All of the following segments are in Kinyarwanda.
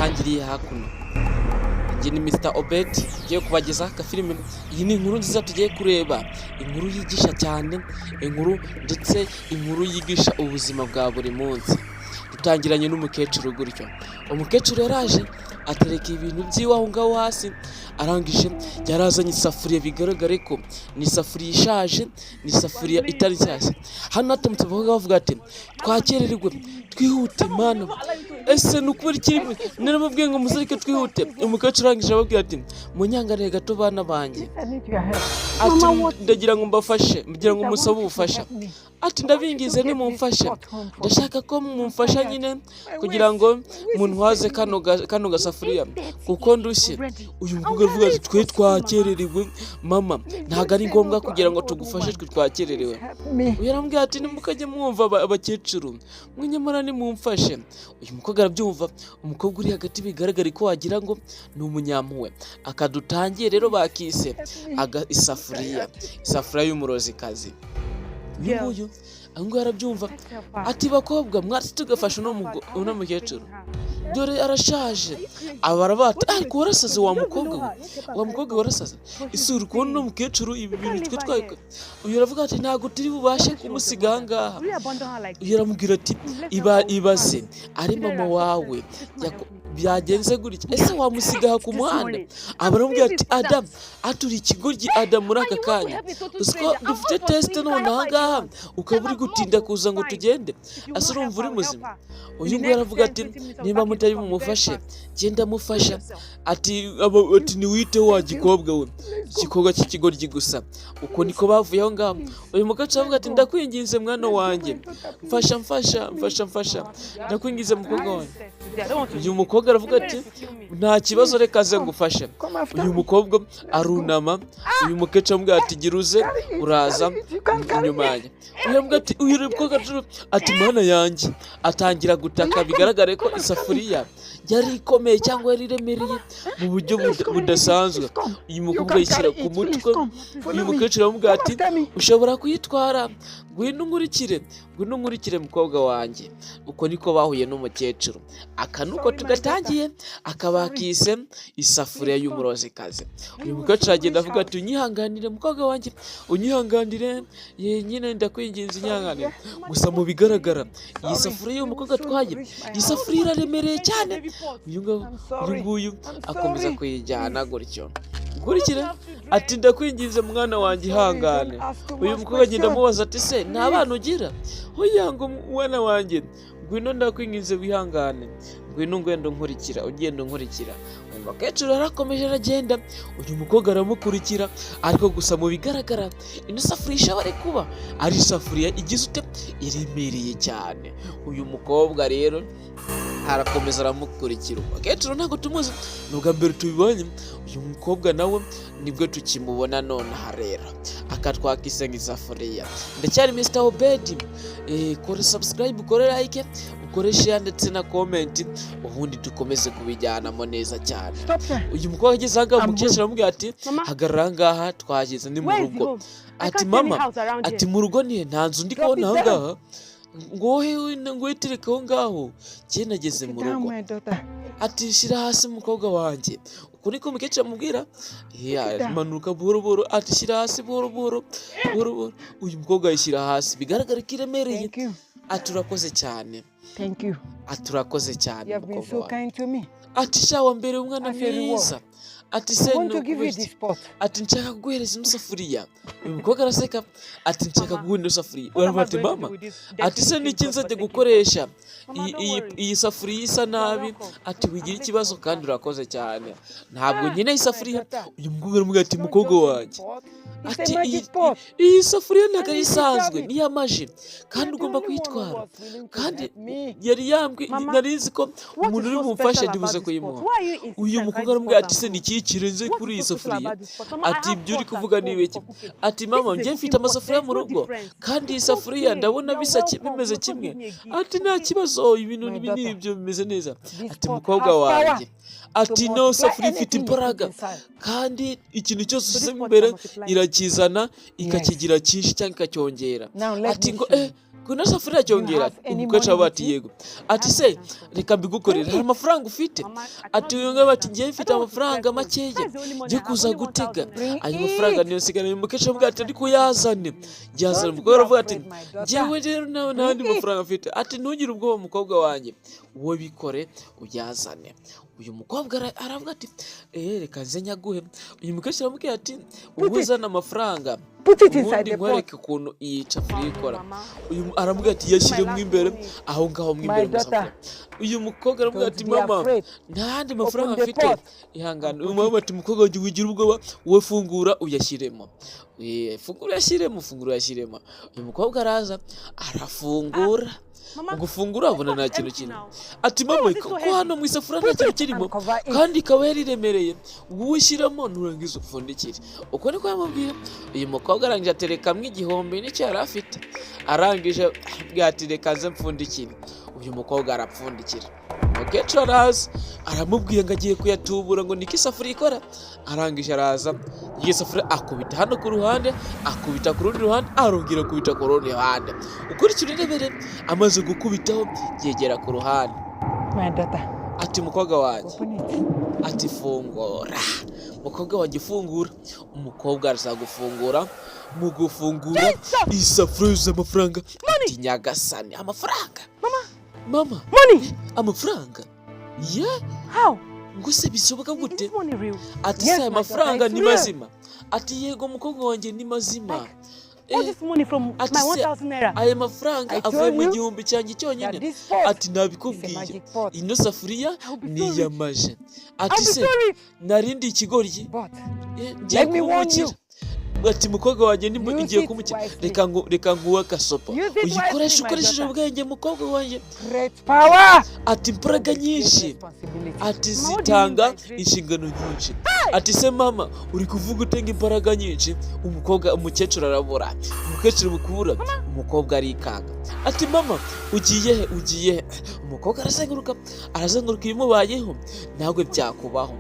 Tugatangiriye hakuno. Njye ni Mr Obed, ngiye kubagezaho agafilime. Iyi ni inkuru nziza tugiye kureba, inkuru yigisha cyane, inkuru ndetse inkuru yigisha ubuzima bwa buri munsi. Dutangiranye n'umukecuru gutyo. Umukecuru yaraje atereka ibintu by'iwe aho ngaho hasi. Arangije yarazanye isafuriya, bigaragare ko ni isafuriya ishaje, ni isafuriya itari nshyashya. Hano hatamutse bavuga ati: "Twakererwe, twihute." Mana, ese ni ukubera iki naramubwiye ngo muzareke twihute? Umukecuru arangije ababwira ati: "Munyanganire gato, bana banjye." Ati: "Ndagira ngo mbafashe, ngira ngo musabe ubufasha." Ati: "Ndabingize, nimumfashe, ndashaka ko mumfasha nyine kugira ngo muntwaze kano gasafuriya kuko ndushye." Uyu mukobwa aravuga ati: "Twe twakererewe, mama, ntabwo ari ngombwa kugira ngo tugufashe, twe twakererewe." Uyu aramubwira ati: "Nimukajye mwumva abakecuru mwe, nyamara nimumfashe." Uyu mukobwa arabyumva. Umukobwa uri hagati bigaragara ko wagira ngo ni umunyampuhwe. Akadutangiye rero bakise isafuriya y'umurozikazi. Uyu nguyu, uyu nguyu arabyumva, ati: "Bakobwa, mwatsi tugafasha uno mukecuru, dore arashaje." Aba arabata: "Ariko warasaze wa mukobwa we, wa mukobwa we, warasaze isura ukubona uno mukecuru, ibi bintu twe twabikora." Uyu aravuga ati: "Ntabwo turi bubashe kumusiga aha ngaha." Uyu aramubwira ati: "Ibaze ari mama wawe byagenze gutya, ese wamusiga aha ku muhanda?" Aba aramubwira ati: "Adamu, aturi ikigoryi Adamu, muri aka kanya uzi ko dufite test none aha ngaha, ukaba uri gutinda kuza ngo tugende? Ese urumva uri muzima?" Uyu nguyu aravuga ati: "Niba mutari bumufashe, genda mufasha." Ati ati: "Niwite wa gikobwa we, igikobwa cy'ikigoryi gusa." Uko niko bavuye aho ngaho. Uyu mukecuru aravuga ati: "Ndakwinginze, mwana wanjye, mfasha, mfasha, mfasha, mfasha, ndakwinginze, mukobwa wanjye." Uyu mukobwa aravuga ati: "Nta kibazo, reka aze ngufashe." Uyu mukobwa arunama, uyu mukecuru aramubwira ati: "Gira uze, uraza inyuma yanjye." Uyu aramubwira ati, uyu mukobwa ati: "Mana yanjye!" Atangira gutaka, bigaragare ko isafuriya yari ikomeye cyangwa yari iremereye mu buryo budasanzwe. Uyu mukobwa ayishyira ku mutwe. Uyu mukecuru aramubwira ati: "Ushobora kuyitwara, ngwino unkurikire, ngwino unkurikire, mukobwa wanjye." Uko niko bahuye n'umukecuru. Aka nuko tugatangiye, akaba kise isafuriya y'umurozikazi. Uyu mukecuru aragenda avuga ati: "Unyihanganire, mukobwa wanjye, unyihanganire, ye nyine, ndakwinginze, unyihanganire." Gusa mu bigaragara, iyi safuriya y'uyu mukobwa atwaye, iyi safuriya iraremereye cyane. Uyu nguyu akomeza kuyijyana gutyo. Nkurikire. Ati: "Ndakwinginze, mwana wanjye, ihangane." Uyu mukobwa agenda amubaza ati: "Se nta bana ugira?" "Oya." Ngo: "Mwana wanjye, ngwino, ndakwinginze, wihangane, ngwino, ngwendo nkurikira, ugenda unkurikira." Uyu mukecuru yarakomeje aragenda, uyu mukobwa aramukurikira. Ariko gusa mu bigaragara, ino safuriya ishobora kuba ari isafuriya igize ute, iremereye cyane. Uyu mukobwa rero arakomeza aramukurikira. Umukecuru ntabwo tumuzi, ni ubwa mbere tubibonye. Uyu mukobwa nawe nibwo tukimubona nonaha. Rero akatwakise nk'isafuriya. Ndacyari Mr Obedi. Kora subscribe, ukore like, ukore share ndetse na comment, ubundi dukomeze kubijyanamo neza cyane. Uyu mukobwa ageze ahangaha, umukecuru aramubwira ati: "Hagarara ahangaha, twageze, ni mu rugo." Ati: "Mama," ati: "mu rugo nihe? Nta nzu ndi kubona ahangaha." Ngo wowe, ngo witereke aho ngaho, njye nageze mu rugo. Ati: "Shyira hasi, mukobwa wanjye." Uku niko umukecuru amubwira. Manuka buhoro buhoro. Ati: "Shyira hasi buhoro buhoro, buhoro buhoro." Uyu mukobwa ayishyira hasi, bigaragara ko iremereye. Ati: "Urakoze cyane." Ati: "Urakoze cyane, mukobwa wanjye." Ati: "Sha, wa mbere umwana mwiza." Ati: "Se ati nshaka kuguhereza ino safuriya." Uyu mukobwa araseka. Ati: "Nshaka kuguha ino safuriya." Uravuga ati: "Mama," ati: "se niki nzajya gukoresha iyi safuriya isa nabi?" Ati: "Wigira ikibazo, kandi urakoze cyane, ntabwo nkeneye isafuriya." Uyu mukobwa aramubwira ati: "Mukobwa wanjye," ati: "iyi safuriya ntabwo ari isanzwe, ni iy'amaji, kandi ugomba kuyitwara. Kandi yari yambwi, nari nzi ko umuntu uri bumufashe ndibuze kuyimuha." Uyu mukobwa aramubwira ati: "Se ni iki kirenze kuri iyi safuriya?" Ati: "Ibyo uri kuvuga ni ibiki?" Ati: "Mama, njye mfite amasafuriya mu rugo, kandi iyi safuriya ndabona bisa bimeze kimwe." Ati: "Nta kibazo, ibintu ibi n'ibyo bimeze neza." Ati: "Mukobwa wanjye," ati: "no safuriya ifite imbaraga, kandi ikintu cyose ushyizemo imbere irakizana, ikakigira cyinshi cyangwa ikacyongera." Ati ngo: "Eh, Kuna safuriya cyongera. Umukecuru aravuga ati: "Yego." Ati: "Se reka mbigukorere, hari amafaranga ufite?" Ati uyu nguyu ati: "Ngewe mfite amafaranga makeya yo kuza gutega, ayo mafaranga niyo nsigaranye." Umukecuru avuga ati: "Ariko uyazane, yazane." Umukobwa aravuga ati: "Ngewe rero nawe nta yandi mafaranga mfite." Ati: "Ntugire ubwoba, mukobwa wanjye, wowe bikore uyazane." Uyu mukobwa aravuga ati: "Eee, reka nze nyaguhe." Uyu mukecuru aramubwira ati: "Wowe uzana amafaranga, ubundi nkwereke ukuntu iyi safuriya ikora." Uyu aramubwira ati: "Yashyiremo imbere aho ngaho mo imbere mu safuriya." Uyu mukobwa aramubwira ati: "Mama, nta yandi mafaranga mfite, ihangane." Uyu mama ati: "Mukobwa wanjye, wigira ubwoba, wowe fungura uyashyiremo, fungura uyashyiremo, fungura uyashyiremo." Uyu mukobwa araza arafungura. Mu gufungura abona nta kintu kirimo. Ati: "Mama, ko hano mu isafuriya nta kintu kirimo kandi ikaba yari iremereye?" "Wowe ushyiramo, nurangiza upfundikire." Uko niko yamubwiye. Uyu mukobwa arangije aterekamo 1000 n'icyo yari afite. Arangije aramubwira ati: "Reka nze mpfundikire." Uyu mukobwa arapfundikira. Umukecuru araza aramubwiye ngo agiye kuyatubura, ngo niko isafuriya ikora. Arangije araza, iyi safuriya akubita hano ku ruhande, akubita ku rundi ruhande, arongera akubita ku rundi ruhande. Ukurikira urebere, amaze gukubitaho yegera ku ruhande. My daughter, Ati: "Mukobwa wanjye," open it. ati: "Fungura, mukobwa wanjye, fungura." Umukobwa araza gufungura. Mu gufungura, isafuriya yuzuye amafaranga. Ati: "Nyagasani, amafaranga, mama!" Money! Amafaranga ye! How? Ngo se bishoboka gute? Is this money real? Ati: Yes, "Se aya my mafaranga daughter, ni it's real. mazima?" Ati: "Yego, mukobwa wanjye, ni mazima." All this money from Ati my se 1,000 naira. aya mafaranga I told avuye mu you 1000 cyanjye cyonyine? that this pot Ati: is a "Nabikubwiye, magic pot. ino safuriya I'll be ni so rich. iyamaje." Ati: I'll be "Se so rich. narindi ikigoryi." But Ngiye let me warn kumukira. you. Ati: "Mukobwa wanjye, nimba Use igiye it kumukira, wisely. reka nguhe agasopo, Use it uyikoreshe wisely, my ukoresheje daughter. ubwenge, mukobwa wanjye." Great power. Ati: "Imbaraga Great nyinshi," responsibility. ati, Mama, what do you mean "zitanga by great? inshingano nyinshi." Ati: "Se mama, uri kuvuga utenga imbaraga nyinshi?" Umukobwa, umukecuru arabura. Umukecuru mu kubura, umukobwa arikanga. Ati: "Mama, ugiye he? Ugiye he?" Umukobwa arazenguruka, arazenguruka. Ibimubayeho ntabwo byakubaho.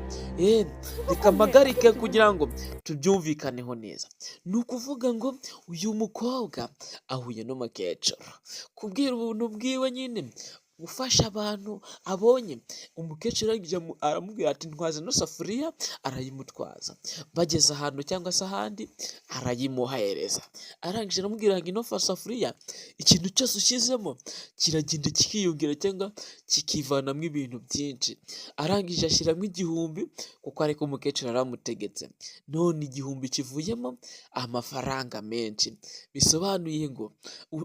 Reka mpagarike kugira ngo tubyumvikaneho neza. Ni ukuvuga ngo uyu mukobwa ahuye n'umukecuru kubwira ubuntu bwiwe nyine, gufasha abantu abonye. Umukecuru arangije aramubwira ati: "Ntwaza ino safuriya." Arayimutwaza. Bageze ahantu cyangwa se ahandi, arayimuhereza. Arangije aramubwira ngo: "Ino safuriya, ikintu cyose ushyizemo kiragenda kikiyongera cyangwa kikivanamo ibintu byinshi." Arangije ashyiramo 1000 kuko ariko umukecuru aramutegetse. None 1000 kivuyemo amafaranga menshi. Bisobanuye ngo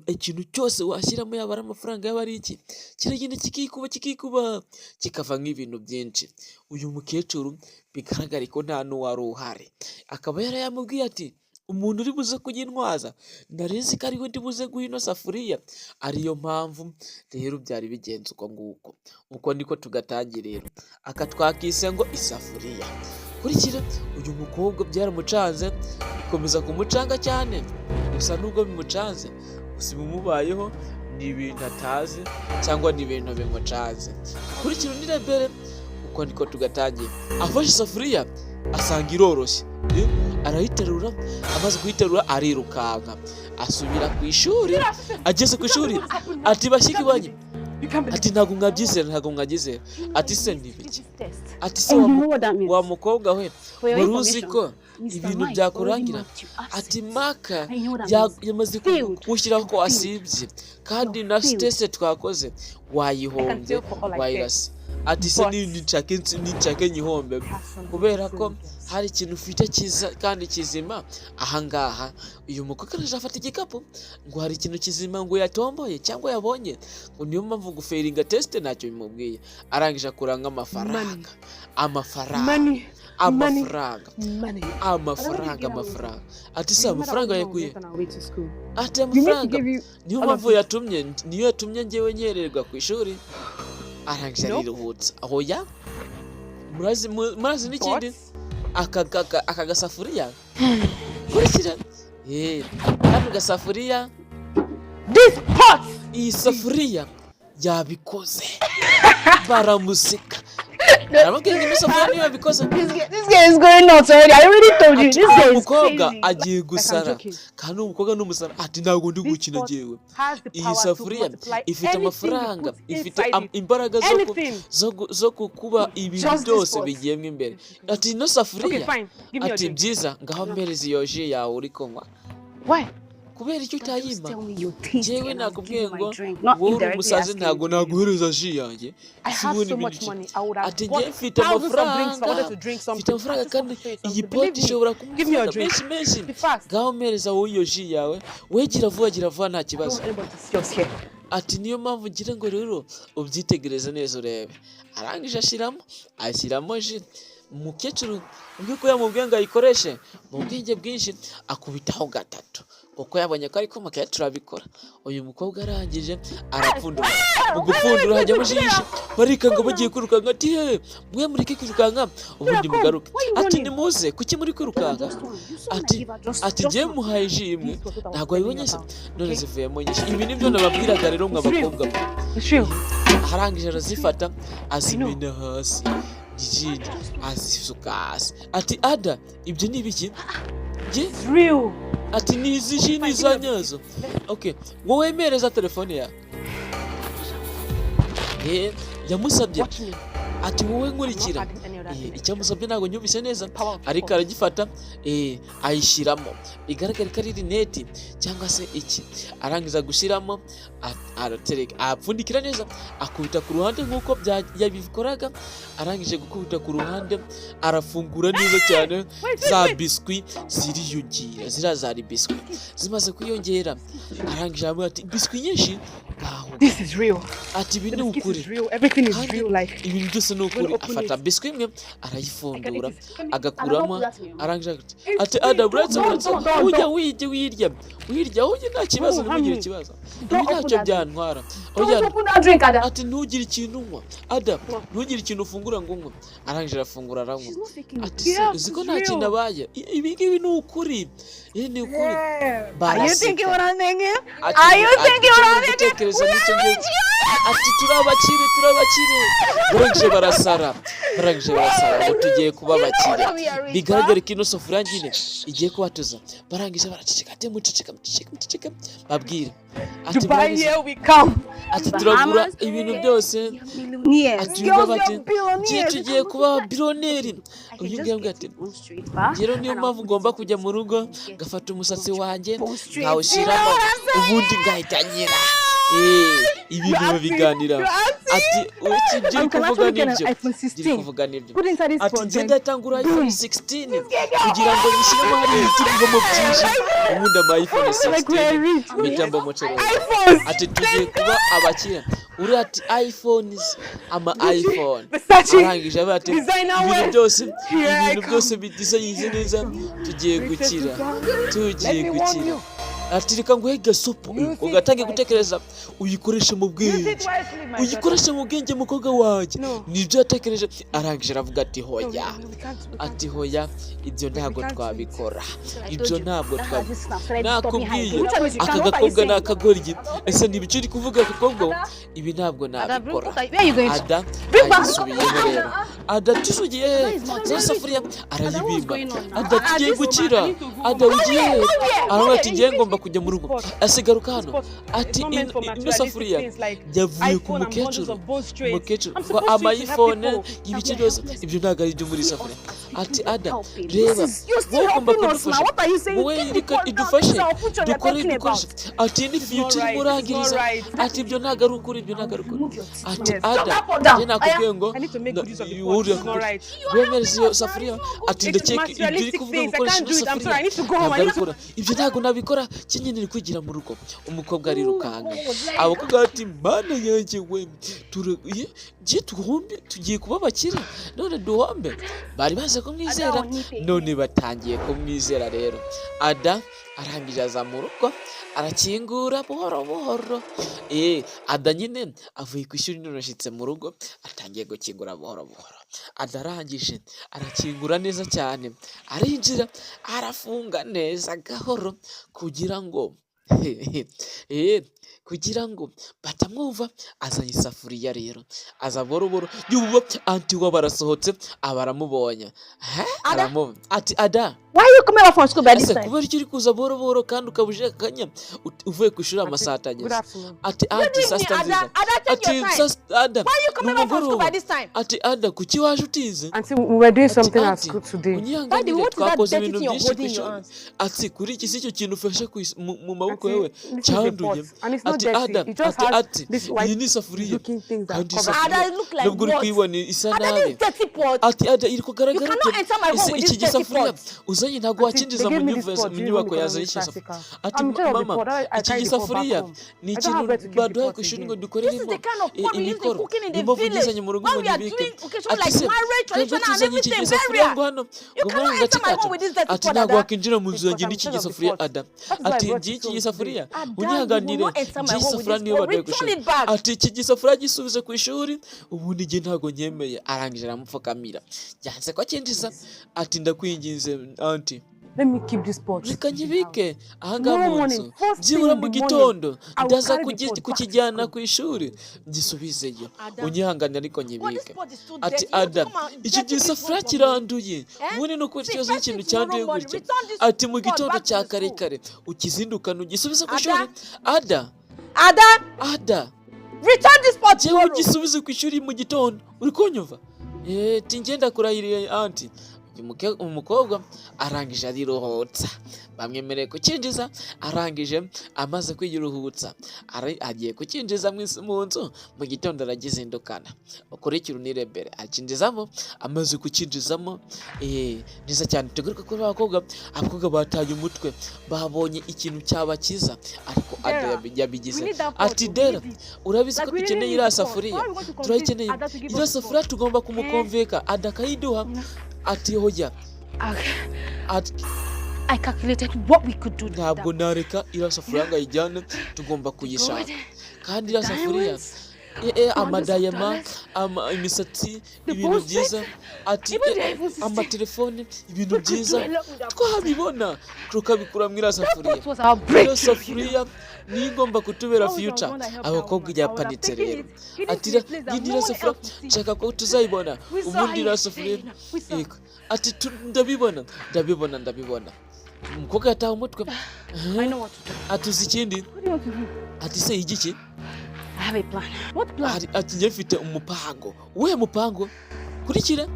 ikintu cyose washyiramo, yaba ari amafaranga, yaba ari iki, kiragenda kikikuba, kikikuba, kikava nk'ibintu byinshi. Uyu mukecuru bigaragare ko nta n'uwari uhari, akaba yarayamubwiye ati: "Umuntu uri buze kuyintwaza, nari nzi ko ariwe ndi buze guha ino safuriya." Ariyo mpamvu rero byari bigenze uko nguko. Uko niko tugatangira rero. Aka twakise ngo isafuriya. Kurikira, uyu mukobwa byaramucanze, bikomeza kumucanga cyane. Gusa nubwo bimucanze, gusa ibimubayeho ni ibintu atazi cyangwa ni ibintu bimucanze. Kurikira unirebere, uko niko tugatangira. Afashe isafuriya asanga iroroshye. Arayiterura. Amaze kuyiterura arirukanka asubira ku ishuri. Ageze ku ishuri ati: "Bashyiki banjye," ati, "ntabwo mwabyizera, ntabwo mwabyizera." Ati: "Se ni ibiki?" Ati: "Se wa mukobwa we, wari uzi ko ibintu byakurangira?" Ati: "Maka yamaze gushyiraho ko wasibye, kandi na test twakoze wayihombye, wayirase." Ati: "Se ninshake nyihombe kubera ko hari ikintu ufite cyiza kandi kizima ahangaha?" Uyu mukobwa araje afata igikapu, ngo hari ikintu kizima ngo yatomboye cyangwa yabonye, ngo niyo mpamvu gufailinga test ntacyo bimubwiye. Arangije akura nk'amafaranga, amafaranga, amafaranga, amafaranga, amafaranga. Ati: "Se amafaranga yakuye?" Ati: "Amafaranga niyo mpamvu yatumye, niyo yatumye ngewe nyererwa ku ishuri." Arangije ariruhutsa. Oya, murazi n'ikindi, aka gasafuriya, kurikira, kano gasafuriya, iyi safuriya yabikoze. Baramuseka. Arababwira ngo ino safuriya niyo yabikoze. This guy is going nuts already. I already told you. Ati This guy uyu is mukobwa crazy. agiye gusara, joking. kandi uwo mukobwa ni umusara. Ati ntabwo ndi gukina njyewe. Iyi safuriya ifite amafaranga, ifite imbaraga zo kukuba ibintu Just this byose pot. bigiyemo imbere. Ati ino safuriya. Fine. Give me your Ati drink. byiza, ngaho mpereza iyo jus yawe uri kunywa. Why? Kubera icyo utayima? Tell me your taste Njyewe and I'll give nakubwiye you my ngo drink. Not wowe uri indirectly umusazi, asking ntabwo you to. naguhereza jus yanjye. I Si have ubundi so ibintu much iki? money. I would have Ati bought njye mfite thousands of drinks if I wanted amafaranga, to drink mfite something. amafaranga, I just kandi want to say iyi something. pot Believe me. ishobora Give me your kuba drink. menshi menshi. Be fast. Ngaho mpereza wowe iyo jus yawe, we gira vuba, gira vuba, nta I don't kibazo. want anybody to see us here. Ati niyo mpamvu ngira ngo rero ubyitegereze neza urebe. Arangije ashyiramo jus. Umukecuru ubwe ko yamubwiye ngo ayikoreshe mu bwenge bwinshi, akubitaho gatatu kuko yabonye ko ariko umukecuru abikora. Uyu mukobwa arangije arapfundura. Mu gupfundura hajyamo jus nyinshi, barikanga bagiye kwirukanka. Ati he, mwe mureke kwirukanka, ubundi mugaruke. Ati nimuze, kuki muri kwirukanka? Ati njyewe muhaye jus imwe, ntabwo wabibonye se? None zivuyemo nyinshi. Ibi nibyo nababwiraga rero mwa bakobwa mwe. It's real. Arangije arazifata, azimena hasi jijini, azisuka hasi. Ati Ada, ibyo ni ibiki? Njye It's real. Ati ni izi jus ni iza nyazo. Okay, wowe mpereza telefone yawe. Yamusabye Watch me. ati wowe nkurikira. Not adding any other thing. Icyo amusabye ntabwo nyumvise neza, Power of ariko thought. aragifata, ayishyiramo, bigaragara ko ari rineti cyangwa se iki. Arangiza gushyiramo, aratereka, apfundikira neza, akubita ku ruhande nk'uko yabikoraga. Arangije gukubita ku ruhande, arafungura neza cyane, za biswi ziriyongera. Ziriya zari biswi, zimaze kwiyongera, arangije aramubwira ati biswi nyinshi ngaho. This is real. Ati ibi The ni biscuit ukuri. is real. Everything is Kandi real. Like ibintu byose ni ukuri. Open Afata it. biswi imwe, arayifundura, I can eat it. agakuramo. Arangije ati Ada, uretse, uretse, ujya wirya, wirya, wirya, ujya, nta kibazo, No, ntugire honey. ikibazo, ibi ntacyo byantwara. Don't Oya. open that drink, Ada. Ati ntugire ikintu unywa, Ada, ntugire ikintu ufungura ngo unywe. Arangije arafungura, aranywa. She's not faking it. Ati se Yeah, uzi ko it's nta kintu real. abaye? Ibi ngibi ni ukuri, ibi ni ukuri. Are you thinking Baraseka. what I'm thinking? Ati Are you ati thinking icyo what I'm uri thinking? gutekereza nicyo ngicyo. Ati turi abakire, turi abakire. Barangije barasara, barangije barasara ngo tugiye kuba abakire. Bigaragare ko ino safuriya nyine igiye kubatuza. Barangije baraceceka. Ati muceceka, muceceka, muceceka, babwire. Ati Dubai, murabizi. here we come. Ati turagura Bahamas, ibintu byose. Millionaires. Ati Girls, yumva we bati are ngiye billionaires. tugiye kuba biliyoneri. I can Uyu just nguyu get ati it on street bar rero niyo and I'll mpamvu put ngomba it kujya mu rugo, ngafata umusatsi wanjye, nkawushyiramo, ubundi ngahita nyira. Ibintu babiganira. Ati iki ibyo uri I can kuvuga actually get an nibyo iPhone ibyo uri 16. kuvuga nibyo. Put inside this Ati phone. ngenda tangura iPhone 16 kugira ngo nyishyiremo hariya ibiti bivamo byinshi, ubundi ama iPhone Like we are 16 rich. mpita mba umucuruzi. iPhones. Ati tugiye kuba abakire. Uriya ati iPhones, ama iPhone. Versace. Arangije avuga ati Designer ibintu wear. byose, Here I ibintu come. byose bidizayize neza, tugiye gukira, tugiye Let me warn gukira. you. Ati reka nguhe gasopo, ugatangiye gutekereza, uyikoreshe mu bwenge, uyikoreshe mu bwenge, mukobwa wanjye. No. Nibyo yatekereje. Arangije aravuga ati hoya. No, we can't, we can't. Ati hoya, ibyo ntabwo twabikora, ibyo ntabwo twabikora. twabikora. Nakubwiye, aka gakobwa ni akagoryi. Ese ni ibiki uri kuvuga, gakobwa we? Ibi ntabwo nabikora. Where are you going to? Ada ayisubiyeho rero. Ada tusugiye he? Za safuriya arayibimba. Ada tugiye gukira, Ada ugiye he? Aravuga ati ngiye, ngomba kujya mu rugo. Asigaruka hano. Ati ino safuriya yavuye ku mukecuru, umukecuru ngo ama iPhone, ibiki byose, ibyo ntabwo ari ibyo muri safuriya. Ati Ada, reba, wowe ugomba kudufasha, wowe reka idufashe, dukore, dukoreshe. Ati ni future irimo urangiriza. Ati ibyo ntabwo ari ukuri, ibyo ntabwo ari ukuri. Ati Ada, njye nakubwiye ngo I need to make good use of the wowe pot. It's not right. wemereza iyo safuriya. Ati It's ndakeka ibyo uri materialistic kuvuga things. I gukoresha can't ino do it. I'm safuriya sorry. I need to go home. ntabwo I ari need to ukora, ibyo ntabwo nabikora. Kinini iri kwigira mu rugo, umukobwa arirukanka. Abakobwa bati mana yanjye we, ngiye duhombe, tugiye kuba abakire none duhombe. Bari baze kumwizera, none batangiye kumwizera rero. Ada arangije aza mu rugo, arakingura buhoro buhoro. Ada nyine avuye ku ishuri none ashyitse mu rugo, atangiye gukingura buhoro buhoro. Ada arangije arakingura neza cyane, arinjira, arafunga neza gahoro kugira ngo Kugira ngo batamwumva, azanye isafuriya rero, aza buhoro buhoro. Yuba aunty we barasohotse, aba aramubonye. He, Ada. aramubonye, ati: "Ada." Why are you coming back from school by this Ese time? kubera icyo uri kuza buhoro buhoro kandi ukaba uje akanya uvuye ku ishuri amasaha Good atageze? afternoon. Ati: "Aunty, saa sita Ada, nziza." Ada, take Ati: your time. "Saa sita, Ada." Why are you coming Ni back from school umugoroba. by this time? Ati: "Ada, kuki waje utinze?" Auntie, we were doing Ati: something at "Aunty, school today. Daddy, unyihanganire, what is that twakoze dirty ibintu thing you're byinshi ku holding in your ishuri." hands? Ati: "Kuri iki si icyo kintu ufashe mu maboko Auntie, yawe this is a cyanduye?" pot, and it's not Ati: dirty. "Ada." It just Ati has ati this "Iyi white ni isafuriya, looking things that kandi cover. isafuriya Ada, it look like nubwo uri what? kuyibona isa Ada, nabi." this dirty pot. Ati: "Ada, iri You kugaragara cannot ute? enter my home Ese with iki this dirty gisafuriya pot. uzanye ntabwo Auntie, wakinjiza they mu gave me this nyubako pot mu during nyubako home yazanye economics iki gisafuriya?" practical. Ati: I'm in charge of the "Mama, pot. I iki carry the pot back gisafuriya home. ni I don't ikintu have where to keep the baduhaye pot ku ishuri ngo again. This is dukoreremo the kind of pot we use in imikoro, cooking in niyo the mpamvu village. ngizanye mu rugo When ngo we are nyibike." doing occasion Ati: like "Se marriage, twebwe traditional and tuzanye iki everything, gisafuriya burial. ngo hano You ngo muri cannot aka gace enter my kacu." home with this dirty Ati: pot, "Ntabwo Ada. wakinjira mu nzu Because yanjye I'm in n'iki charge of the gisafuriya, pot. Ada." That is why I Ati: brought "Ngiye it iki home today. gisafuriya, Ada, you will unyihanganire, not enter my ngiye home with isafuriya this niyo pot. baduhaye ku Return ishuri." it back. Ati: "Iki gisafuriya gisubize ku ishuri, ubundi njye ntabwo nyemeye." Arangije aramupfukamira, yanze ko akinjiza. Ati: "Ndakwinginze, aunty, Let me keep this pot reka in the house. nkibike ahangaha Tomorrow mu morning, nzu. first thing Byibura in mu the morning, gitondo I will ndaza carry the pot back to kukijyana school. ku ishuri ngisubizeyo. Ada, Unyihangane ariko but this nkibike." pot is too Ati: dirty. You want to "Ada, come and iki dirty this one gisafuriya for me? kiranduye. Eh? Ubundi ni ukuri See, ikibazo first thing cy'ikintu tomorrow cyanduye morning, gutya?" return this Ati: "Mu pot gitondo back to cya the kare school. kare ukizindukana ugisubize ku ishuri." Ada, Ada, Ada, Ada, return this pot jyewe tomorrow. ugisubize ku ishuri mu gitondo, uri kunyumva?" Ati: "Ngenda kurahiriye, aunty." Uyu umukobwa arangije ariruhutsa, bamwemereye kukinjiza. Arangije amaze kwiruhutsa, agiye kukinjiza mu nzu mu gitondo, aragizindukana. Ukurikira unirebere, akinjizamo. Amaze kukinjizamo, neza cyane. Tugaruka kuri ba bakobwa. Abakobwa bataye umutwe, babonye ikintu cyabakiza, ariko Ada Dera, yabigize. we need that pot. Ati: We "Dera, need it. urabizi ko Like we really dukeneye need iriya the pot. safuriya. How are we going to convince Turayikeneye Ada to give iriya us the pot? safuriya, tugomba kumukonveka Ada akayiduha." Ati: "Hoya." Okay. Ati: I calculated what we could do with "Ntabwo that. nareka iriya safuriya ngo ayijyane, tugomba kuyishaka. Gold, Kandi iriya safuriya, diamonds, amadayama, dollars, imisatsi, the ibintu bullshit, byiza." Ati: even the iPhone 16. "Amatelefone, ibintu We could do byiza a lot with that pot. twabibona tukabikura muri iriya safuriya. That pot was our Iriya breakthrough, you know. safuriya niyo igomba kutubera Always I was future." one that helped that Abakobwa woman. I would have yapanitse taken rero. it, hidden Ati: to a place that "Iriya no one safuriya else would see. nshaka ko tuzayibona We saw ubundi her iriya safuriya." yesterday. We saw. Yego. Ati: "Ndabibona, ndabibona, ndabibona." Umukobwa yataha umutwe. I know what to do. Ati: "Uzi ikindi?" What do you want to do? Ati: "Se igiki?" I have a plan. What plan? Ati: "Njye mfite umupango." "Uwuhe mupango?" Kurikira,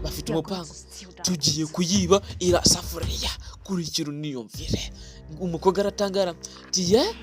bafite We are going umupango. to steal that "Tugiye pot. kuyiba iriya safuriya. Kurikira uniyumvire." Umukobwa aratangara, ati: "Ye,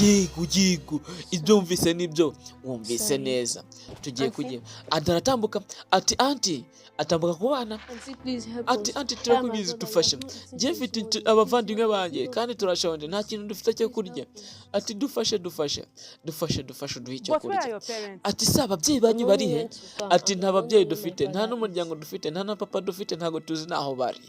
yego, yego, ibyo wumvise nibyo, wumvise Sorry. neza, tugiye Auntie? kugira." Ada aratambuka, ati: "Aunty." Atambuka ku bana. Auntie, please help Ati: us. "Aunty, turakubizi, dufashe. Njye mfite abavandimwe banjye kandi turashonje, nta kintu dufite cyo kurya." Ati: "Dufashe, dufashe, dufashe, dufashe, uduhe icyo But where are kurya." your parents? Ati: "Se ababyeyi banyu bari he?" Ati: "Nta babyeyi dufite, nta n'umuryango dufite, nta na papa dufite, ntabwo tuzi n'aho bari."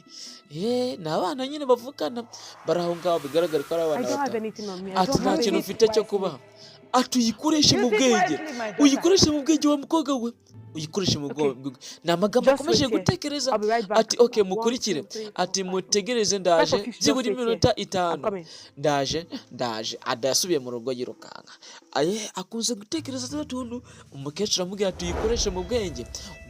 Ni abana nyine bavukana, bari aho ngaho, bigaragara ko ari I abana don't have bato. anything on me. I Ati: don't "Nta have kintu anything. ufite cyo kubaha." Ati: "Uyikoreshe mu You think bwenge, wisely, my daughter. uyikoreshe mu bwenge, wa mukobwa we, uyikoreshe mu Okay. bwenge." Ni amagambo Just akomeje wait here. gutekereza. I'll be right back. Ati: "Okay, One, mukurikire." two, three, four, Ati: five. "Mutegereze, Five ndaje of you should just byibura wait here. iminota I'm 5, coming. ndaje, ndaje." Ada yasubiye mu rugo yirukanka. Aye, akunze gutekereza tuno tuntu. Umukecuru amubwira ati: "Uyikoreshe mu bwenge,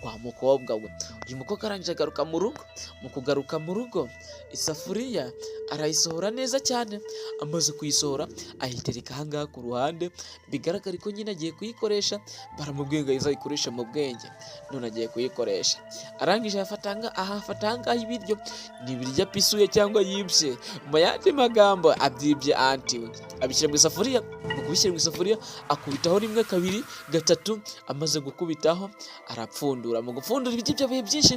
wa mukobwa we." Uyu mukobwa arangije agaruka mu rugo. Mu kugaruka mu rugo, isafuriya arayisohora neza cyane. Amaze kuyisohora, ayitereka ahangaha ku ruhande, bigaragara ko nyine agiye kuyikoresha. Baramubwiye ngo azayikoreshe mu bwenge, none agiye kuyikoresha. Arangije afata ahangaha ibiryo, ni ibiryo apisuye cyangwa yibye, mu yandi magambo abyibye aunty we, abishyira mu isafuriya. Mu kubishyira mu isafuriya, akubitaho rimwe, kabiri, gatatu. Amaze gukubitaho, arapfundura. Mu gupfundura, ibiryo byabaye byinshi,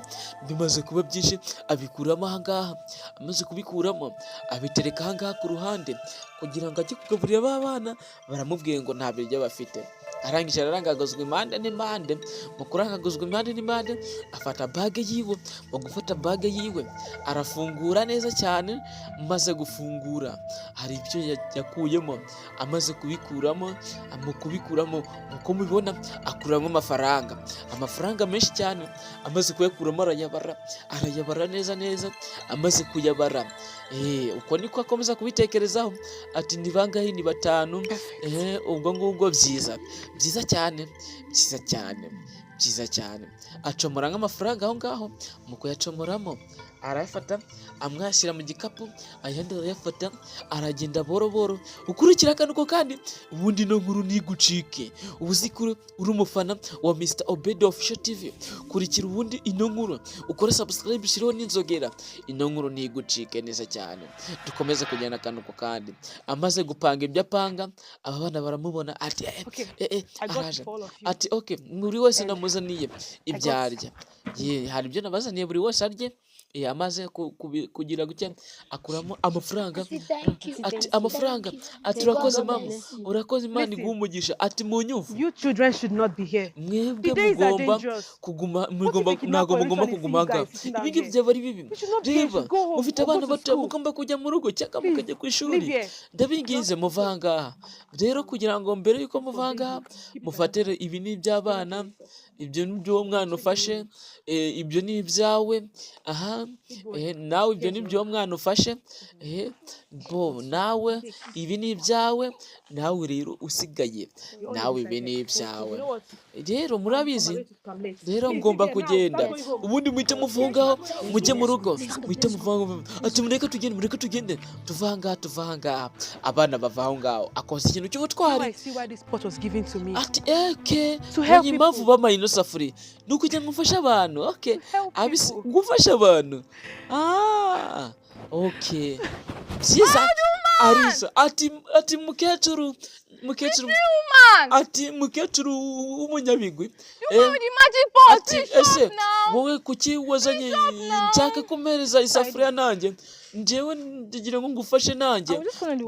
bimaze kuba byinshi, abikuramo ahangaha. Amaze kubikuramo, abitereka ahangaha ku ruhande kugira ngo ajye kugaburira ba bana. Baramubwiye ngo nta biryo bafite. Arangije ararangaguzwa impande n'impande. Mu kurangaguzwa impande n'impande, afata bag yiwe. Mu gufata bag yiwe, arafungura neza cyane. Maze gufungura, hari ibyo yakuyemo. Amaze kubikuramo, mu kubikuramo, uko mubibona, akuramo amafaranga, amafaranga menshi cyane. Amaze kuyakuramo, arayabara, arayabara neza neza. Amaze kuyabara, uko niko akomeza kubitekerezaho, ati: "Ni bangahe? Ni batanu." Ubwo ngubwo byiza, byiza cyane, byiza cyane, byiza cyane. Acomora nk'amafaranga aho ngaho. Mu kuyacomoramo, arayafata, amwe ayashyira mu gikapu, ayandi arayafata, aragenda boro boro. Ukurikira akantu ko kandi ubundi ino nkuru ntigucike. Ubu uzi ko uri umufana wa Mr Obed Official TV, kurikira ubundi ino nkuru, ukore subscribe, ushyireho n'inzogera, ino nkuru ntigucike neza cyane. Dukomeze kugenda akantu ko kandi. Amaze gupanga ibyo apanga, aba bana baramubona, ati: "Eh, Okay, eh, eh, I got araje." for all of you. Ati: "Ok, buri wese namuzaniye ibyo arya. Ye, hari ibyo nabazaniye, buri wese arye." Amaze kugira gutya, akuramo amafaranga, ati: "Amafaranga." Ati: "Urakoze mama, urakoze, Imana Listen. iguhe umugisha." Ati: "Munyumve." You children should not be here. Mwebwe The days are mugomba dangerous. kuguma, What if mugomba a kidnapper ntabwo mugomba literally see kuguma you aha. guys sitting down Ibi ngibi here? byaba ari bibi. You should not be here. You Reba, should go home mufite or go abana to bato, school. mugomba kujya mu rugo cyangwa Please, mukajya ku ishuri. leave here. Ndabinginze, muva aha ngaha. Rero kugira ngo mbere y'uko muva aha ngaha, mufatire ibi ni iby'abana, ibyo ni iby'uwo mwana ufashe, ibyo ni ibyawe aha, nawe ibyo ni iby'uwo mwana ufashe, bo nawe ibi ni ibyawe, nawe rero usigaye, nawe ibi ni ibyawe. Rero murabizi rero, ngomba kugenda. Ubundi muhite muva aho ngaho, mujye mu rugo, muhite muva aho ngaho. Ati: "Mureke tugende, mureke tugende, tuva aha ngaha, tuva aha ngaha." Abana bava aho ngaho. Akoze ikintu Now cy'ubutwari. I see why this pot was given to me. Ati: "Eke, To help mbonye impamvu people. bampaye ino safuriya, ni ukugira ngo mfashe abantu." Ok. To help Abisi people. gufasha abantu. Ah, ok, byiza. Arisa ati: "Mukecuru, mukecuru," ati: "Mukecuru w'umunyabigwi." With the magic pot. Ati: "Ese wowe kuki wazanye, nshaka kumpereza isafuriya nanjye, njyewe ndagira ngo ngufashe nanjye?"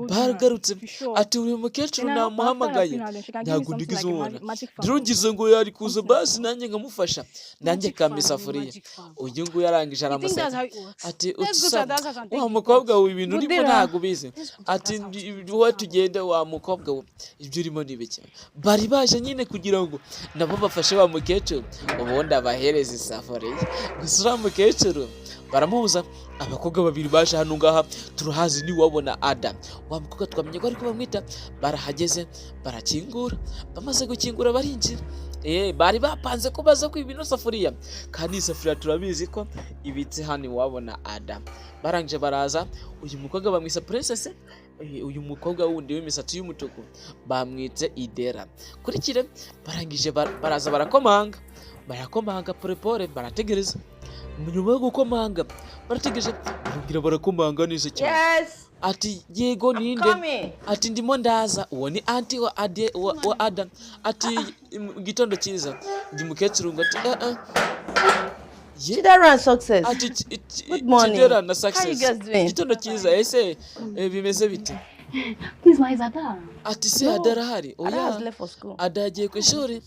Baragarutse, ati: "Uyu mukecuru namuhamagaye, ntabwo ndigeze umubona. Rero ngize ngo yari kuza, basi nanjye nkamufasha, nanjye akampa isafuriya." Uyu nguyu arangije aramuseka, ati: "Utusa wa mukobwa we, ibintu urimo ntabwo ubizi." Ati: "Wowe tugende, wa mukobwa we, ibyo urimo ni bike." Bari baje nyine kugira ngo nabo bafashe wa mukecuru, ubundi abahereza isafuriya. Gusa uriya mukecuru baramubuza. Abakobwa babiri baje hano ngaha, turahazi, niwabona Ada, wa mukobwa twamenye ko ariko bamwita. Barahageze, barakingura. Bamaze gukingura, barinjira. Bari bapanze ko baza kwiba ino safuriya, kandi iyi safuriya turabizi ko ibitse hano iwabo na Ada. Barangije baraza. Uyu mukobwa bamwise Princess, uyu mukobwa wundi w'imisatsi y'umutuku bamwitse Idera. Kurikire, barangije baraza, barakomanga, barakomanga porepore, barategereza. Nyuma yo gukomanga, barategereje, barabwira, barakomanga neza cyane. Yes. Ati: "Yego, ninde?" Coming. Ati: "Ndimo ndaza." Uwo ni aunty wa Ade, wa Ada. Ati: "Mu gitondo cyiza." Ndi mukecuru ngo ati: "Eh, eh." Ye. Chidera and Success. Ati: Good morning. "Chidera na How you Success, guys doing? igitondo cyiza. Ese bimeze bite?" Please, ma, is Ada? Ati: "Se Ada arahari?" Ada has Oya. left for school. Ada yagiye ku ishuri.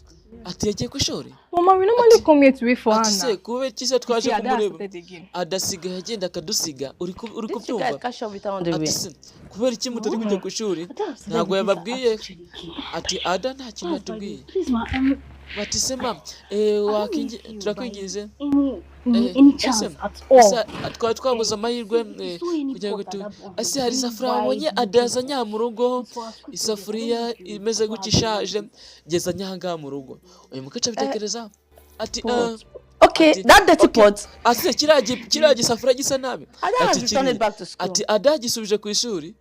Ati: "Yagiye ku ishuri." Mama, we normally come here to wait for Ati: "Se Anna. kubera iki se twaje See, Ada has kumureba?" started again. Ada asigaye agenda akadusiga. Uri Did you kubyumva? guys catch up with her on the Ati: way? "Se kubera iki mutari kujya ku ishuri? Ntabwo yababwiye?" Ati: "Ada nta kintu yatubwiye." Please, ma, Bati: "Se ma, turakwinginze." any, any chance ese at all. Ese twari twabuze amahirwe kugira ngo tu, ese hari isafuriya wabonye Ada yazanye aha mu rugo, isafuriya imeze gutya ishaje, geza nyahangaha mu rugo? Uyu mukecuru abitekereza, ati: Pot. Okay, Ati, that dirty okay. pot. Ati: "Se kiriya gisafuriya gisa nabi?" Ada has Ati: returned "Kiriya." it back to school. Ati: "Ada yagisubije ku ishuri,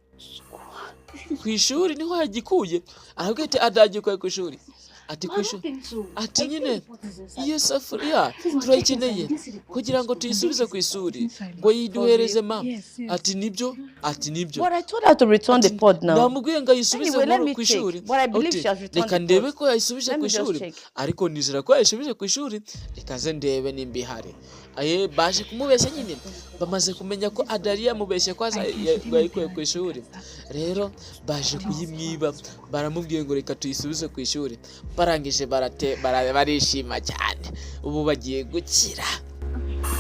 ku ishuri niho yagikuye." Arabwira ati: "Ada yagikuye ku ishuri." Ati: "Ku ishuri." Ati: "Nyine iyo safuriya turayikeneye kugira ngo tuyisubize ku ishuri, ngo yiduhereze ma." Ati: "Nibyo." Ati nibyo. But I told her to return the Ati, pot now. Namubwiye ngo ayisubize Anyway, let mu me ku check. ishuri. But I believe Uti, she has returned reka the ndebe pot. ko yayisubije Let ku me just ishuri, check. ariko nizera ko yayisubije ku ishuri. Reka nze ndebe nimba ihari. Aye, baje kumubeshya nyine, bamaze kumenya ko Adari yamubeshye ko yayikuye ku ishuri. Rero baje kuyimwiba, baramubwiye ngo reka tuyisubize ku ishuri. Barangije barishima cyane, ubu bagiye gukira.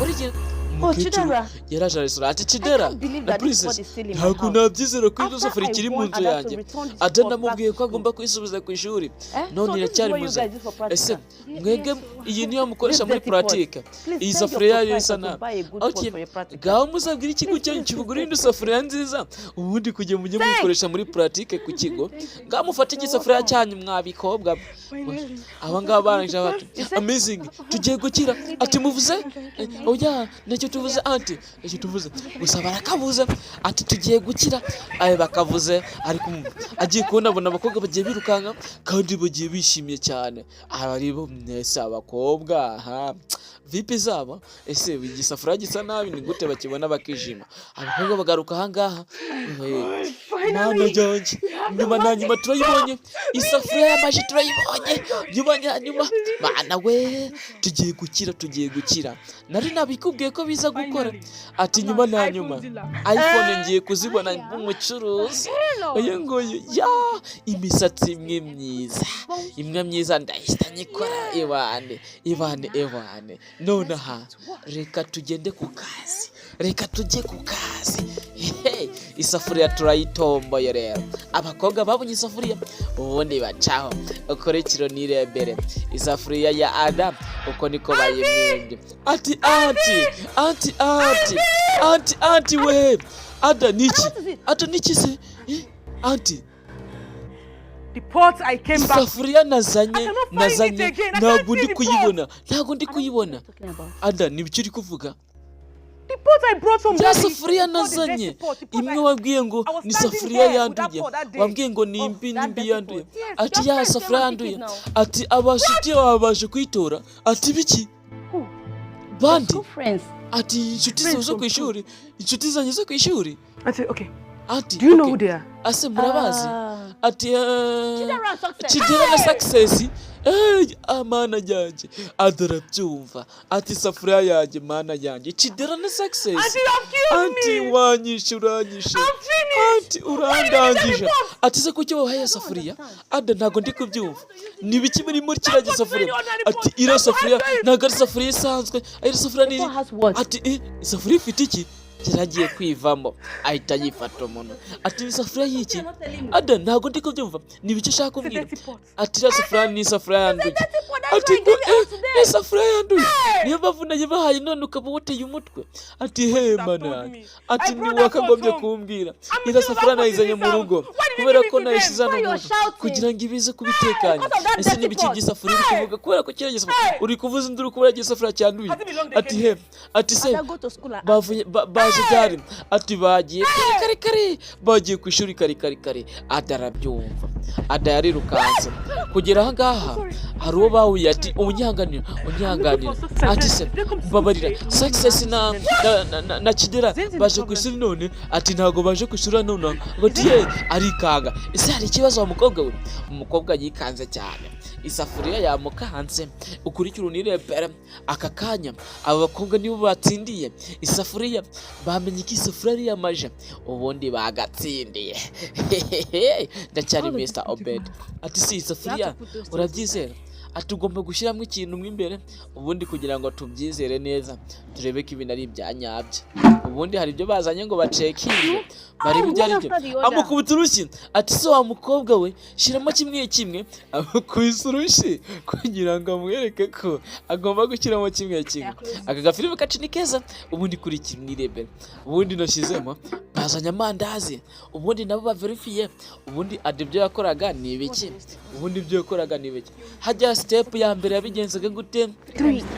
Urugero, Oh, umukecuru Chidera. yaraje arasura ati I Chidera can't believe na that this pot Princess, is still in my ntabwo house. nabyizera ko ino After safuriya I ikiri mu warned nzu Ada to yanjye. return this Ada pot back namubwiye to ko school. agomba kuyisubiza ku ishuri, Eh? none So this is iracyari what you muzima. guys do for Ese practical. mwebwe iyi niyo mukoresha This muri dirty pot. pratique? Please Iyi tell your safuriya yo isa proprietor to nabi. buy a good pot Okay, for your practical. ngaho muzabwire ikigo Please, cyanyu please, please, kikugurira indi please. safuriya nziza, ubundi kugira mujye muyikoresha muri pratique ku kigo. Ngaho mufate igisafuriya cyanyu, mwabikobwa. Aba ngaba barangije bati amazing, tugiye gukira. Ati muvuze? Oya, ntacyo tuvuze anti, ntacyo tuvuze, gusa barakabuze. Ati tugiye gukira. Ayo bakavuze, ariko agiye kubona abona abakobwa bagiye birukanka kandi bagiye bishimye cyane. Aba ari bo mwese abakobwa, aha vipi zabo? Ese igisafuriya gisa nabi ni gute bakibona bakishima? Abakobwa bagaruka ahangaha. Mana yanjye, nyuma na nyuma turayibonye isafuriya y'amaji, turayibonye nyuma na nyuma. Mana we, tugiye gukira, tugiye gukira. Nari nabikubwiye ko biza gukora. Ati nyuma na nyuma iPhone ngiye kuzibona nk'umucuruzi. Uyu nguyu ya imisatsi imwe myiza, imwe myiza, ndahita nyikora. Ibane ibane ibane. Nonaha reka tugende ku kazi, reka tujye ku kazi. Hey, isafuriya turayitomboye. Rero abakobwa babonye isafuriya, ubundi bacaho ukurikiro nirebere isafuriya ya Ada uko niko bayimwimbye. Ati anti, anti, anti, anti, anti we, Ada niki? Ada niki se? Anti. The pot I came back. Isafuriya nazanye I cannot find it nazanye again. I ntabwo can't see ndi the kuyibona, ntabwo ndi kuyibona. Talking about. Ada, nibyo uri kuvuga? The pot I brought from Ya daddy. safuriya Not the dirty nazanye pot, the pot imwe I- wabwiye ngo I was ni standing safuriya here with that yanduye, pot that day. wabwiye ngo ni imbi that n'imbi dirty yanduye. pot. Yes, Ati your ya friends safuriya came and pick yanduye. it now. Ati abashuti bawe baje kuyitora. Ati biki? Who? Bandi? School friends. Ati inshuti zawe Friends zo from ku ishuri, inshuti zanjye zo ku ishuri. I said, okay. Ati Do you know okay. who they are? Ase murabazi? Ah. Ati Chidera and Success. Chidera na Success. Amana yanjye, adarabyumva. Ati isafuriya yanjye, mana yanjye, Chidera na Success. Auntie, you have killed Anti me. wanyishe, uranyishe anti, urandangije. Ati se kuki wabahaye safuriya? Ada, ntabwo ndi kubyumva, ni ibiki biri muri kiriya gisafuriya? Ati iriya safuriya ntabwo ari isafuriya isanzwe, iriya safuriya ni The pot has what? Ati isafuriya ifite iki? Yaragiye kwivamo, ahita yifata umuntu. Ati ni isafuriya y'iki? Ada, ntabwo ndi kubyumva, ni ibiki ushaka It's a kumbwira? dirty pot. Ati iriya safuriya ni isafuriya yanduye. Ati ngo ni isafuriya yanduye, niyo mpamvu nayibahaye, none ukaba woteye umutwe. Ati he Have mana told yanjye. me. Ati I brought that ntiwakagombye pot home. kumbwira. I'm Iriya still safuriya that pot in nayizanye this mu house. rugo Why did you kubera give it ko to them? nayishyize hano Why mu you're nzu shouting? kugira ngo ibize kubitekanya. Because of that Ese dirty n'ibiki pot. by'isafuriya uri kuvuga? Kubera ko kiriya gisafuriya uri kuvuza induru kubera igisafuriya cyanduye. Has it been long they Ati came he ati se Ada go to school and bavuye baje ryari? Ati bagiye kare kare kare, bagiye ku ishuri kare kare kare. Ada arabyumva, Ada yarirukanse kugera aha ngaha. Hari uwo bahuye, ati unyihanganira, unyihanganira. Ati se mbabarira, Success na Chidera baje ku ishuri none? Ati ntabwo baje ku ishuri none. Ati ye arikanga. Ese hari ikibazo wa mukobwa we? Umukobwa yikanze cyane, isafuriya yamukanze. Ukurikira unirebera aka kanya, aba bakobwa nibo batsindiye isafuriya, bamenye ko isafuriya ari iy'amaje, ubundi bagatsindiye. Ndacyari Mr Obed. Ati si isafuriya urabyizera? Ati ugomba gushyiramo ikintu mo imbere, ubundi kugira ngo tubyizere neza, turebe ko ibintu ari ibya nyabyo. Ubundi hari ibyo bazanye ngo bacekinge, barebe ibyo ari byo. Amukubita urushyi. Ati se wa mukobwa we, shyiramo kimwe kimwe. Amukubise urushyi kugira ngo amwereke ko agomba gushyiramo kimwe kimwe. Aka gafilime kacu ni keza. Ubundi kuri kimwe irebere, ubundi nashyizemo bazanye amandazi, ubundi nabo baverifiye. Ubundi ada ibyo yakoraga ni ibiki? Ubundi ibyo yakoraga ni ibiki? Hajya step ya mbere yabigenzaga gute?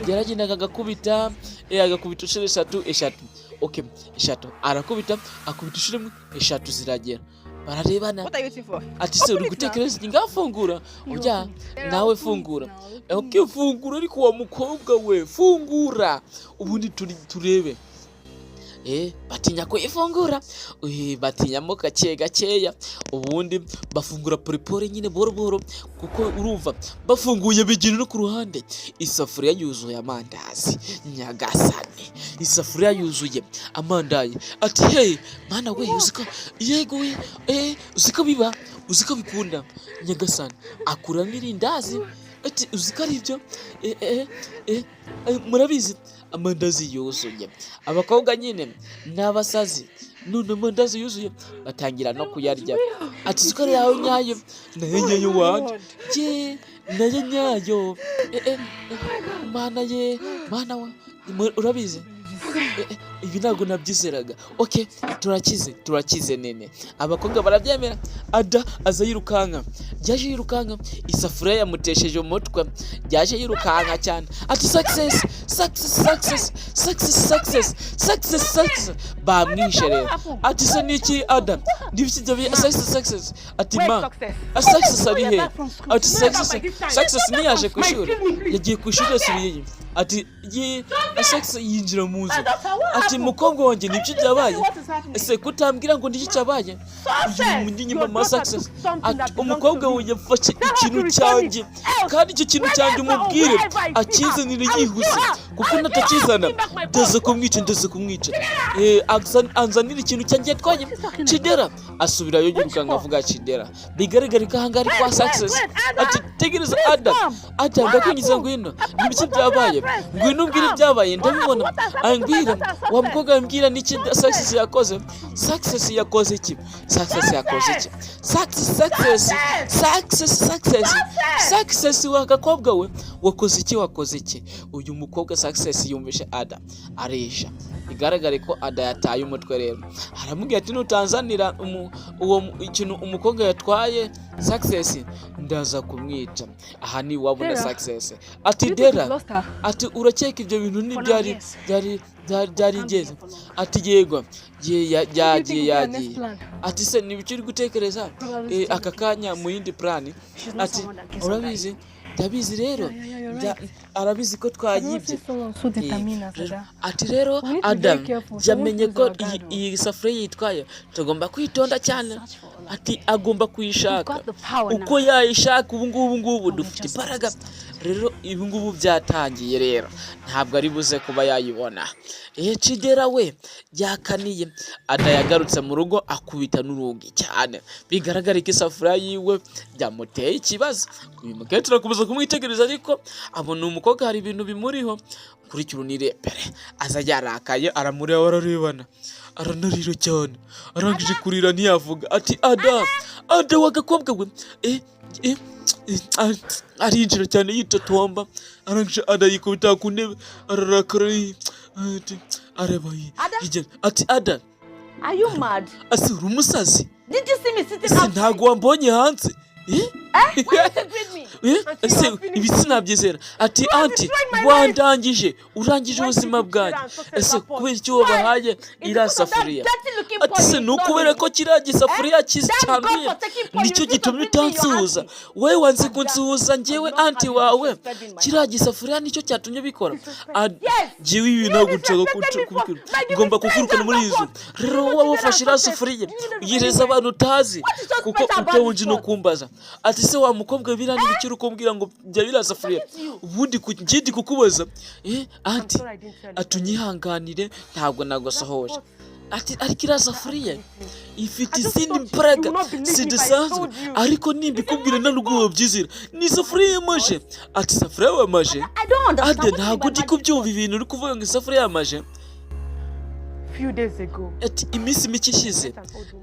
Yaragendaga agakubita, agakubita inshuro eshatu eshatu. Okay, eshatu arakubita, akubita inshuro imwe, eshatu ziragera, bararebana. What are you waiting for? Ati se uri gutekereza iki? Ngafungura ujya nawe, fungura. Okay, fungura. Ariko wa mukobwa we, fungura, ubundi turebe. Batinya kuyifungura. Batinyamo gake gakeya, ubundi bafungura poripore nyine buhoro buhoro, kuko urumva bafunguye bigira no ku ruhande, isafuriya yuzuye amandazi. Nyagasani, isafuriya yuzuye amandazi! Ati: "Hey, mana we, uziko yego we, uziko biba, uziko bikunda." Nyagasani, akuramo irindazi, ati: "Uziko ari ibyo?" Murabizi amandazi yuzuye, abakobwa nyine ni abasazi. None amandazi yuzuye, batangira no kuyarya. Ati: "Uziko ari yawe nyayo, nayo nyayo wanjye ye, nayo nyayo. Mana ye, mana we, urabizi, ibi ntabwo nabyizeraga. Ok, turakize, turakize." Nene abakobwa barabyemera. Ada aza yirukanka, yaje yirukanka, isafuriya yamutesheje umutwe. Yaje yirukanka cyane, ati: "Success, success, success, success, success, success, success, bamwishe!" Rero ati: "Se niki, Ada? Nibiki ibyo success, success?" Ati: "Ma, success ari he?" Ati: "Success, success ntiyaje ku ishuri, yagiye ku ishuri yasubiyeyo." Ati: "Ye, success." Yinjira mu nzu, ati: "Mukobwa wanjye, nibyo byabaye? Ese kutambwira ngo niki cyabaye?" Uyu ni mama Success, ati: "Umukobwa wawe yafashe ikintu cyanjye, kandi icyo kintu cyanjye umubwire akizanire yihuse, kuko natakizana ndaza kumwica, ndaza kumwica. Anzanire ikintu cyanjye yatwaye." Chidera asubirayo yirukanka avuga Chidera, bigaragara ko ahangaha ari kwa Success. Ati: "Tegereza, Ada, Ada, ndakwinjiza, ngwino, nibiki byabaye? Ngwino umbwire ibyabaye." "Ndabibona, ambwira wa mukobwa, ambwira niki Success yakoze. Success yakoze iki? Success yakoze iki? Success, success, success, success, success, wa gakobwa we, wakoze iki? Wakoze iki?" Uyu mukobwa Success yumvishe Ada arisha, bigaragare ko Ada yataye umutwe. Rero aramubwira ati: "Nutanzanira uwo ikintu umukobwa yatwaye Success, ndaza kumwica." Aha ni iwabo na Dera. Success ati: "Dera," ati: "urakeka ibyo bintu ntibyari byari byari byari ingenzi?" Ati: "Yego, yagiye, yagiye." Ati: "Se ni ibiki uri gutekereza aka kanya mu yindi plan?" Ati: "Urabizi, ndabizi rero, arabizi ko twayibye." Ati: "Rero Adam, yamenye ko iyi safuriya yitwaye, tugomba kwitonda cyane." Ati: "Agomba kuyishaka uko yayishaka. Ubu ngubu ngubu dufite imbaraga rero, ibi ngubu byatangiye rero, ntabwo ari buze kuba yayibona." Chidera we yakaniye. Ada yagarutse mu rugo akubita n'urugi cyane, bigaragara ko isafuriya yiwe byamuteye ikibazo. Uyu mukecuru akomeza kumwitegereza, ariko abona umukobwa hari ibintu bimuriho. Kurikira unirebere, aza yarakaye, aramureba, ararebana, aranarira cyane. Arangije kurira ntiyavuga. Ati: "Ada, Ada, wa gakobwa we." Arinjira cyane yitotomba. Arangije Ada yikubita ku ntebe, ararakara, ati, areba hirya. Ati: "Ada." Are you mad? Ase uri umusazi? Did you see me sitting Ese outside? ntabwo wambonye hanze? Greet me. Ese ibi sinabyizera. Ati: "Aunty, wandangije, urangije ubuzima bwanjye. Ese kubera icyo wabahaye iriya safuriya?" Ati: "Se ni ukubera ko kiriya gisafuriya cyanduye nicyo gitumye utansuhuza? Wowe wanze kunsuhuza njyewe aunty wawe, kiriya gisafuriya nicyo cyatumye ubikora? Njyewe ibi ntabwo nshaka kubikora, ngomba kukwirukana muri iyi nzu. Rero wowe wafashe iriya safuriya uyireza abantu utazi, kuko utabanje no kumbaza." Ati: "Se wa mukobwa, biriya ni ibiki uri kumbwira ngo bya biriya safuriya? Ubundi njye ndi kukubaza." Aunty ati: "Unyihanganire, ntabwo nagusohoje." Ati: "Ariko iriya safuriya ifite izindi mbaraga zidasanzwe, ariko nimbikubwira nta nubwo wabyizera, ni isafuriya y'amaje." Ati: "Isafuriya y'amaje?" I don't understand. Ade, What do you ntabwo mean ndi by magic? kubyumva ibintu uri kuvuga ngo isafuriya y'amaje. Few days ago, Ati: "Iminsi mike ishize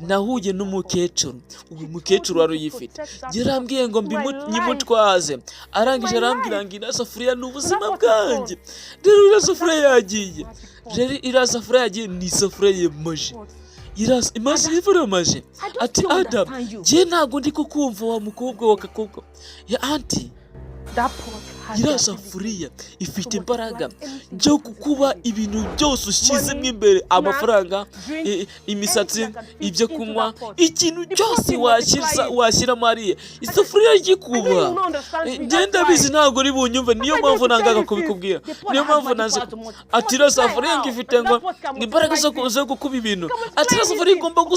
nahuye n'umukecuru. Uyu mukecuru wari uyifite yarambwiye ngo nyimutwaze. Arangije arambwira ngo iriya safuriya ni ubuzima bwanjye. Rero iriya safuriya yagiye, rero iriya safuriya yagiye, ni isafuriya y'amaje, imaze ivura amaje." Ati: "Adam, njye ntabwo ndi kukumva wa mukobwa wa gakobwa ya aunty." That pot Iriya safuriya ifite imbaraga byo kukuba ibintu byose ushyizemo imbere, amafaranga, imisatsi, ibyo kunywa, ikintu cyose washyiramo hariya, isafuriya ryikuba. Ngenda bizi, ntabwo uri bunyumve, niyo mpamvu nangaga kubikubwira, niyo mpamvu naze. Ati iriya safuriya ngo ifite ngo imbaraga zo gukuba ibintu. Ati iriya safuriya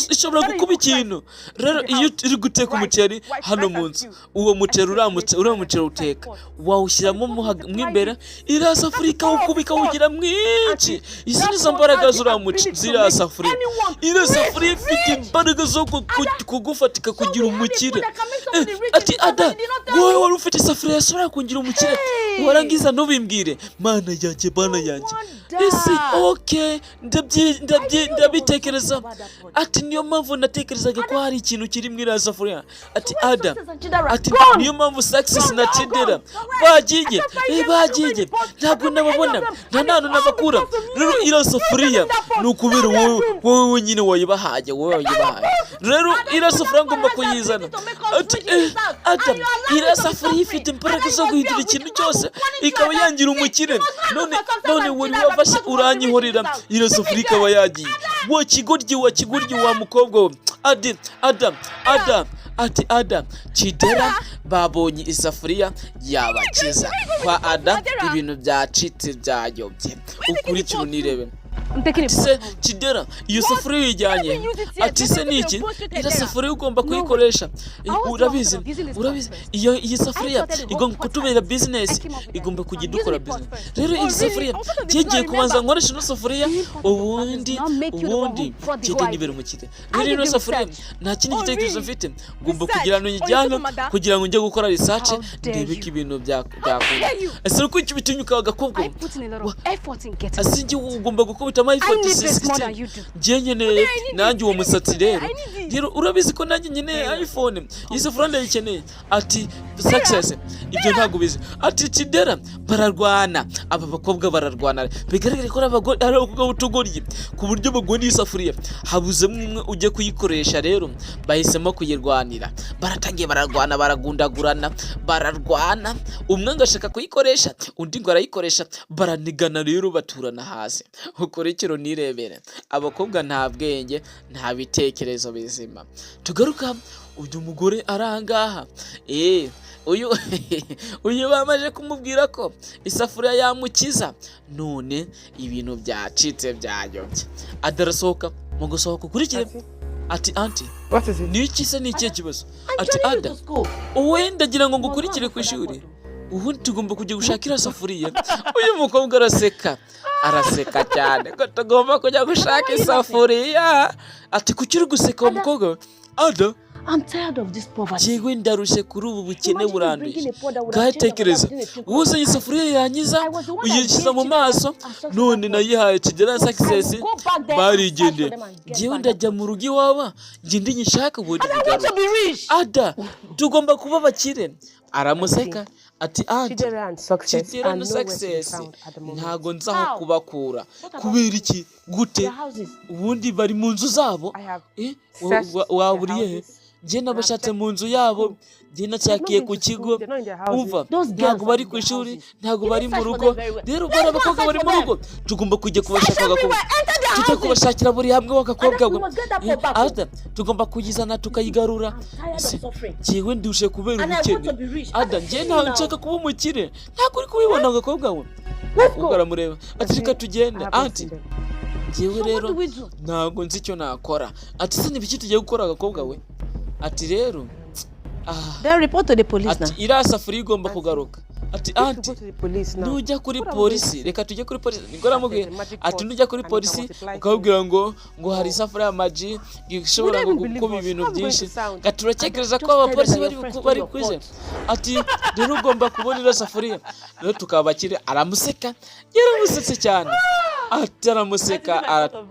ishobora gukuba ikintu. Rero iyo uri guteka umuceri hano mu nzu, uwo muceri uramutse uriya muceri uteka wawushyiramo mo imbere, iriya safuriya ikawukuba, ikawugira mwinshi. Izi nizo mbaraga z'uriya muceri, ziriya safuriya. Iriya safuriya ifite imbaraga zo kugufatika kugira umukire. Ati Ada, wowe wari ufite isafuriya yashobora kungira umukire, warangiza ntubimbwire? Mana yanjye, mana yanjye! Ese okay, ndabitekereza. Ati niyo mpamvu natekerezaga ko hari ikintu kiri muri iriya safuriya. Ati Ada, ati niyo mpamvu Success na Chidera bagiye, bagiye, ntabwo nababona, nta n'ahantu nabakura. Rero iriya safuriya ni ukubera wowe wenyine wayibahaye, wowe wayibahaye. Rero iriya safuriya ngomba kuyizana. Ati Ada, iriya safuriya ifite imbaraga zo guhindura ikintu cyose, ikaba yangira umukire. None wari wafashe uranyihorera, iriya safuriya ikaba yagiye. Wa kigoryi, wa kigoryi, wa mukobwa we! Adi Ada, Ada, ati Ada, Chidera babonye isafuriya yabakiza. Kwa Ada ibintu byacitse, byayobye. Ukurikira unirebe. I'm taking it. Ati se Chidera, iyo safuriya uyijyanye? Ati se ni iki? Iriya safuriya ugomba kuyikoresha. Urabizi, urabizi, iyo iyi safuriya igomba kutubera business, igomba kujya idukora business. Rero iyi safuriya ngiye kubanza nkoresha ino safuriya, ubundi ngende nibera umukire. Rero ino safuriya nta kindi gitekerezo mfite, ngomba kugira ngo nyijyane kugira ngo njye gukora research, ndebe ko ibintu byakunda. Ese uko bitinyuka agakobwa? I put in a lot of effort in getting Asinjye ugomba gukubita ama iPhone I need this more 16. than you do. Njye nkeneye nanjye uwo musatsi. Rero urabizi ko nanjye nkeneye iPhone, iyi safuriya ndayikeneye. Ati Success, ibyo ntabwo ubizi. Ati Chidera bararwana, aba bakobwa bararwana, bigaragare ko ari abagore, ari abakobwa b'utugoryi ku buryo bagura iyi safuriya, habuzemo umwe ujya kuyikoresha. Rero bahisemo kuyirwanira, baratangiye bararwana, baragundagurana, bararwana. Umwe ngo ashaka kuyikoresha, undi ngo arayikoresha, baranigana, rero baturana hasi. Ukurikire unirebere, abakobwa nta bwenge, nta bitekerezo bizima. Tugaruka, uyu mugore ari ahangaha, uyu bamaze kumubwira ko isafuriya yamukiza, none ibintu byacitse, byayobye. Adarasohoka, mu gusohoka ukurikire. Ati aunty. What is it? Ni iki se? Ni ikihe kibazo? Ati Ada, wowe ndagira ngo ngukurikire ku ishuri, ubundi tugomba kujya gushaka iriya safuriya. Uyu mukobwa araseka, araseka cyane ko tugomba kujya gushaka isafuriya. Ati kuki uri guseka, wa mukobwa we? Ada. I'm tired of this poverty. Njyewe ndarushye kuri ubu bukene, buranduye. Ngatekereza wuzanye isafuriya yanyiza, uyishyize mu maso, none nayihaye Kigera, Success barigendeye. Njyewe ndajya mu rugo iwaba, ngende nyishaka, ubundi I want to bigaruke. be rich. Ada, tugomba kuba abakire. Aramuseka ati aunty. Chidera and Success Chidera are na nowhere to be Success found at the moment. ntago nzi aho How? kubakura. Kubera iki? Gute? Their houses. Ubundi bari mu nzu zabo. I have Eh, searched their waburiye he? houses. Njye nabashatse mu nzu yabo, njye nashakiye ku kigo. Umva, ntabwo bari ku ishuri, ntabwo bari mu rugo. Rero bari abakobwa bari mu rugo, tugomba kujya kubashaka agakobwa, tujya kubashakira buri hamwe w'agakobwa we. Ada, tugomba kuyizana tukayigarura. Njyewe ndushe kubera ubukene. Ada, njyewe ntawe nshaka kuba umukire, ntabwo uri kubibona agakobwa we? Ubwo aramureba ati reka tugende aunty. Njyewe rero ntabwo nzi icyo nakora. Ati se ni ibiki tugiye gukora, agakobwa we? Ati rero Then report to the police now. Ati iriya safuriya igomba kugaruka. Ati aunty, nujya kuri polisi, reka tujye kuri polisi. Nibwo aramubwira ati nujya kuri polisi ukababwira ngo hari isafuriya ya magic ishobora ngo gukuba ibintu byinshi, turatekereza ko abapolisi bari kwize. Ati rero ugomba kubona iriya safuriya, rero tukaba abakire. Aramuseka, yaramusetse cyane. Ati aramuseka,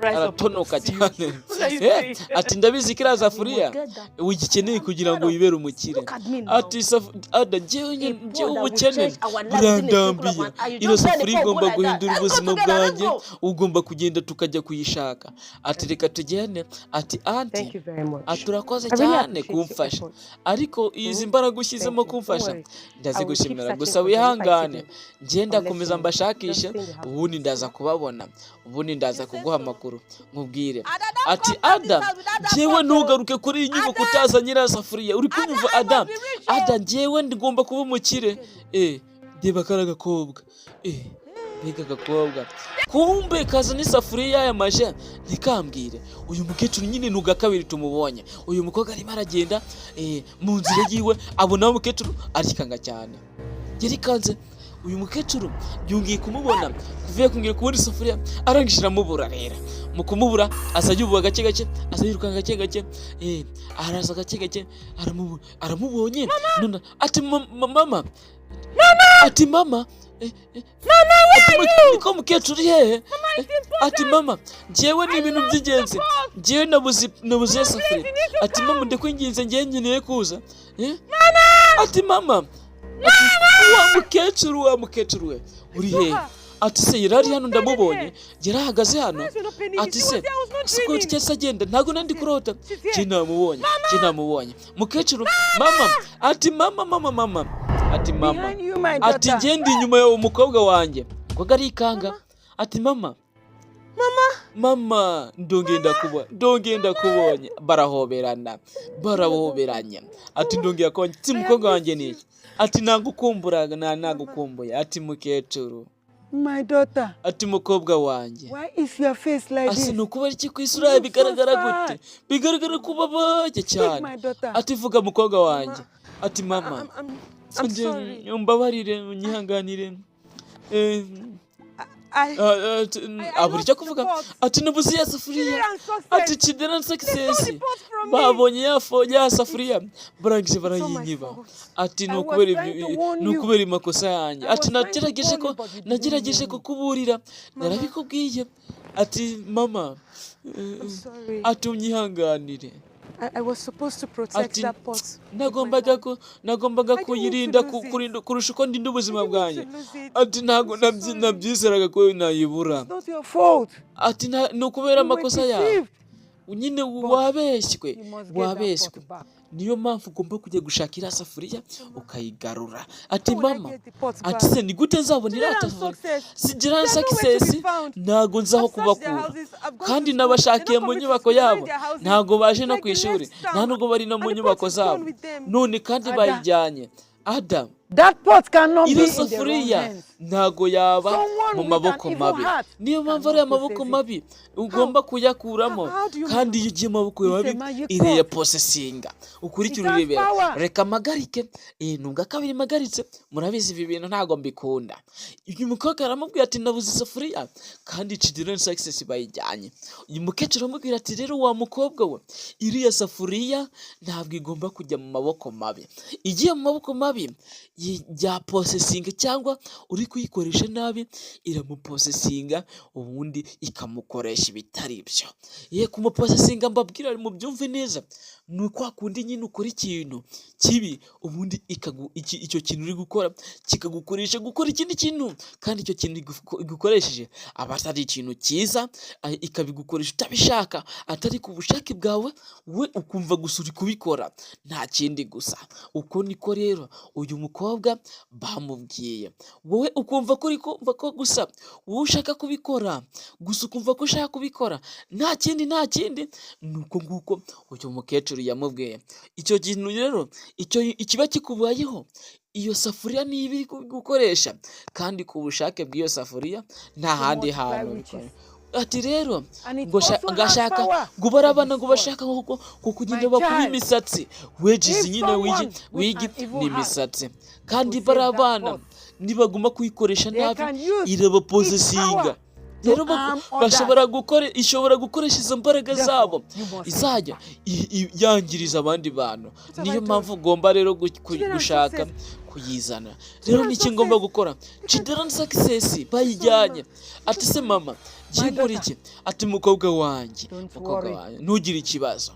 aratonoka cyane. are you Eh, saying? ati ndabizi ko iriya safuriya Get that. ugikeneye kugira ngo wibere umukire. Look at me now. Ati ada, njyewe A pot njyewe that will ubukene change our life within a twinkle of burandambiye. an eye. You Ino just let the safuriya pot go igomba like that. guhindura Let's go ubuzima together. Let's bwanjye. go. Ugomba kugenda tukajya kuyishaka. Ati reka tugende. Ati aunty, Thank you very much. ati urakoze I really cyane appreciate your kumfasha, effort. ariko izi mbaraga ushyizemo Thank you. Don't kumfasha worry. I will keep ndazigushimira. searching Gusa for them. If I see wihangane, them, njye I'll let ndakomeza you know. mbashakishe, Just stay in the house. ubundi ndaza kubabona, ubundi ndaza kuguha amakuru nkubwire. Ada, don't Ati come to this Ada, house without that njyewe pot, oh. ntugaruke kuri iyi nyubako utazanye iriya safuriya, uri kunyumva? I Ada, must be rich, oh. Ada, njyewe ngomba kuba umukire. Reba kariya gakobwa, mbega agakobwa, kumbe kazana isafuriya yayamaje ntikambwire. Uyu mukecuru nyine ni ubwa kabiri tumubonye. Uyu mukobwa arimo aragenda mu nzira yiwe, abona wa mukecuru, arikanga cyane, yarikanze. Uyu mukecuru yongeye kumubona kuvuye kongera kubona isafuriya, arangije aramubura. Rero mu kumubura aza yububa gake gake, aza yirukanka gake gake, araza gake gake, aramubura, aramubonye none. Ati mama, ati mama, ati niko mukecuru uri hehe? Ati mama, njyewe ni ibintu by'ingenzi, njyewe nabuze isafuriya. Ati mama, ndakwinginze, njyewe nkeneye kuza. Ati mama, ati wa mukecuru, wa mukecuru we uri hehe? Ati se yari ari hano, ndamubonye, yari ahagaze hano. Ati se siko cyese agenda, ntabwo nandi kurota, njye namubonye, njye namubonye mukecuru. Mama, ati mama, mama, mama, ati mama. Behind you, my Ati daughter. ngende inyuma yawe umukobwa wanjye. Ngo arikanga. Ati mama, mama, ndongeye ndakubo ndongeye ndakubonye. Barahoberana, barahoberanya. Ati ndongeye kubonye. Ati mukobwa wanjye ni iki? Ati nagukumburaga, nagukumbuye. Ati mukecuru. My daughter. Ati mukobwa wanjye. Why is your face like Ase this? ni ukubera iki ku isura yawe bigaragara gute, bigaragara ko ubabaye cyane? My daughter. Ati vuga mukobwa wanjye. Ati mama, I'm njye sorry. umbabarire, unyihanganire. I Abura icyo kuvuga. Ati nabuze ya safuriya. Ati Children Success babonye ya safuriya, barangije barayinyiba. Ati ni ukubera ni ukubera amakosa yanjye. Ati nagerageje kukuburira, narabikubwiye. Ati mama, sorry. ati unyihanganire. I was supposed to protect Ati that pot. nagombaga I didn't kuyirinda need to lose it. kurinda kurusha uko ndinda ubuzima I didn't need bwanjye. to lose it. Ati ntabwo I'm so sorry. nabyizeraga ko nayibura. It's not your fault. Ati ni ukubera You were amakosa yawe deceived. nyine, wabeshywe, You must get that wabeshywe. pot back. Niyo mpamvu ugomba kujya gushaka iriya safuriya ukayigarura. Ati How would I mama, get the pot ati back? se ni gute nzabona iriya Children and safuriya? Success. Sigira They are nowhere to be Success found. ntago nzi aho I've searched their kubakura, houses. I've gone kandi to school. nabashakiye They're not mu coming to nyubako school. They're yabo, in their houses. ntago baje no Like ku they ishuri, left nta town. nubwo bari no mu And the nyubako pot is zabo gone with them. none kandi Ada. bayijyanye. Ada, That pot cannot be ino in the wrong safuriya hands. ntago yaba Someone mu with maboko an evil mabi. heart Niyo mpamvu cannot ariya maboko possess it. mabi ugomba kuyakuramo. How do you Kandi iyo ugiye mu maboko It's mabi a magic iriya pot. posesinga ukurikira It has urebera. power. Reka mpagarike, nubwo kabiri mpagaritse, murabizi ibi bintu ntago mbikunda. Uyu mukobwa aramubwira ati nabuze isafuriya kandi Children Success bayijyanye. Uyu mukecuru aramubwira ati rero wa mukobwa we, iriya safuriya ntabwo igomba kujya mu maboko mabi. Igiye mu maboko mabi ya posesinga, cyangwa uri kuyikoresha nabi iramuposesinga, ubundi ikamukoresha ibitari byo. Ye kumuposesinga mbabwira mubyumve neza, ni kwa kundi nyine ukora ikintu kibi, ubundi icyo kintu uri gukora kikagukoresha gukora ikindi kintu, kandi icyo kintu igukoresheje aba atari ikintu cyiza, ikabigukoresha utabishaka, atari ku bushake bwawe, we ukumva gusa uri kubikora nta kindi gusa. Uko niko rero uyu mukobwa bamubwiye, wowe ukumva ko uri kumva ko gusa wowe ushaka kubikora gusa, ukumva ko ushaka kubikora nta kindi, nta kindi. Ni uko nguko uyu mukecuru yamubwiye. Icyo kintu rero icyo ikiba kikubayeho, iyo safuriya niba iri gukoresha kandi ku bushake bw'iyo safuriya nta handi multiply hantu witches. bikora. Ati rero And it ngo also has ngashaka power ngo barabana to ngo destroy. bashaka ngo kugenda My bakuba child, imisatsi wejizi if nyine wigi someone with wigi an evil ni heart imisatsi, kandi possess that barabana pot, nibaguma kuyikoresha they nabi can use its irabaposesinga. power Rero to harm others. bashobora gukora, ishobora gukoresha izo mbaraga zabo, Therefore, you must take it izajya back. yangiriza abandi bantu. What have Niyo I done? mpamvu ugomba rero Children and gushaka Success. kuyizana. Rero niki ngomba gukora? Chidera na Success bayijyanye. Ati: "Se mama, ngiye gukora iki?" Ati: "Mukobwa wanjye, Don't mukobwa worry. wanjye, ntugire ikibazo,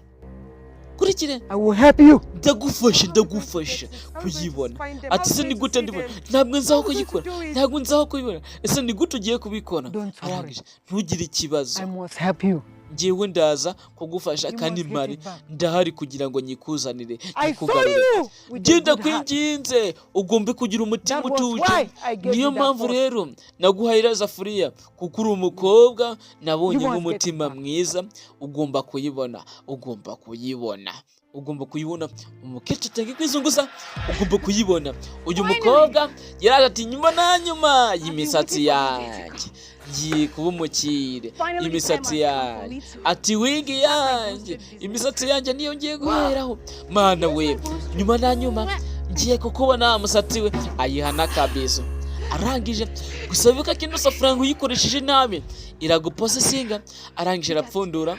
kurikire." I will help you. Ndagufasha, ndagufasha kuyibona. Ati: "Se ni gute ndibona? Ntabwo nzi aho kuyikora, ntabwo nzi aho kuyibona. Ese ni gute ugiye kubikora?" Don't worry. Arangije: "Ntugire ikibazo." I must help you. Ngewe ndaza kugufasha You kandi must get mpari, it back. ndahari kugira ngo nyikuzanire, I saw nyikugarure. you with a Genda, good heart. kwinginze, ugombe kugira umutima That was utuje. why I gave Niyo you that mpamvu pot. rero naguhaye iriya safuriya, kuko uri umukobwa nabonye You must get it nk'umutima back. mwiza. Ugomba kuyibona, ugomba kuyibona, ugomba kuyibona. Umukecuru atangiye kwizunguza: "Ugomba kuyibona." Uyu mukobwa yaraje ati: "Nyuma na nyuma y'imisatsi yanjye ngiye kuba umukire, imisatsi yanjye." Ati: "Wig yanjye, imisatsi yanjye niyo ngiye guheraho. Mana we, nyuma na nyuma ngiye kukubona." Umusatsi we ayiha n'akabizo. Arangije gusa bibuka ko ino safuriya ngo uyikoresheje nabi iraguposesinga. Arangije arapfundura,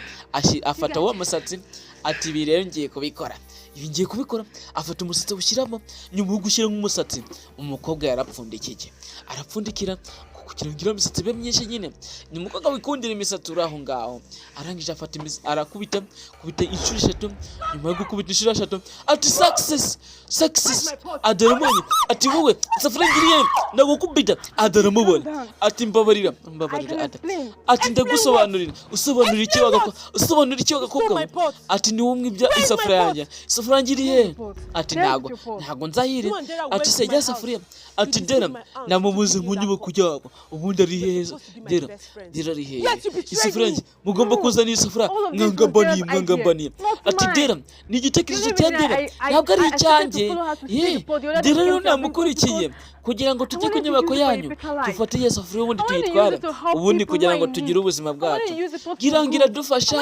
afata wa musatsi, ati: "Ibi rero ngiye kubikora, ibi ngiye kubikora." Afata umusatsi awushyiramo. Nyuma yo gushyiramo umusatsi, umukobwa yarapfundikiye, arapfundikira kugira ngo iriya misatsi ibe myinshi. Nyine ni umukobwa wikundira imisatsi uri aho ngaho. Arangije afata arakubita, kubita inshuro eshatu. Nyuma yo gukubita inshuro eshatu, ati: "Success, Success!" Adaramubonye. Ati: "Wowe, isafuriya ngiriye ndagukubita." Adaramubona. Ati: "Mbabarira, mbabarira." Ada ati: "Ndagusobanurira." "Usobanurira iki wagakora? Usobanurira iki wagakobwa we?" Ati: "Ni wowe mwibya isafuriya yanjye. Isafuriya yanjye iri he?" Ati: Ntago nzahire." Ati: "Se ya safuriya?" Ati: "Dera namubuze mu nyubako yabo. Ubundi ari heza Dera? Dera ari hehe? Isafuriya yanjye, mugomba kuzana iyi safuriya. Mwangambaniye, mwangambaniye." Ati: "Dera ni igitekerezo cya Dera, ntabwo ari icyanjye." Ye, Dera rero namukurikiye kugira ngo tujye ku nyubako yanyu, dufate iyo safuriya, ubundi tuyitware, ubundi kugira ngo tugire ubuzima bwacu. Gira ngo iradufasha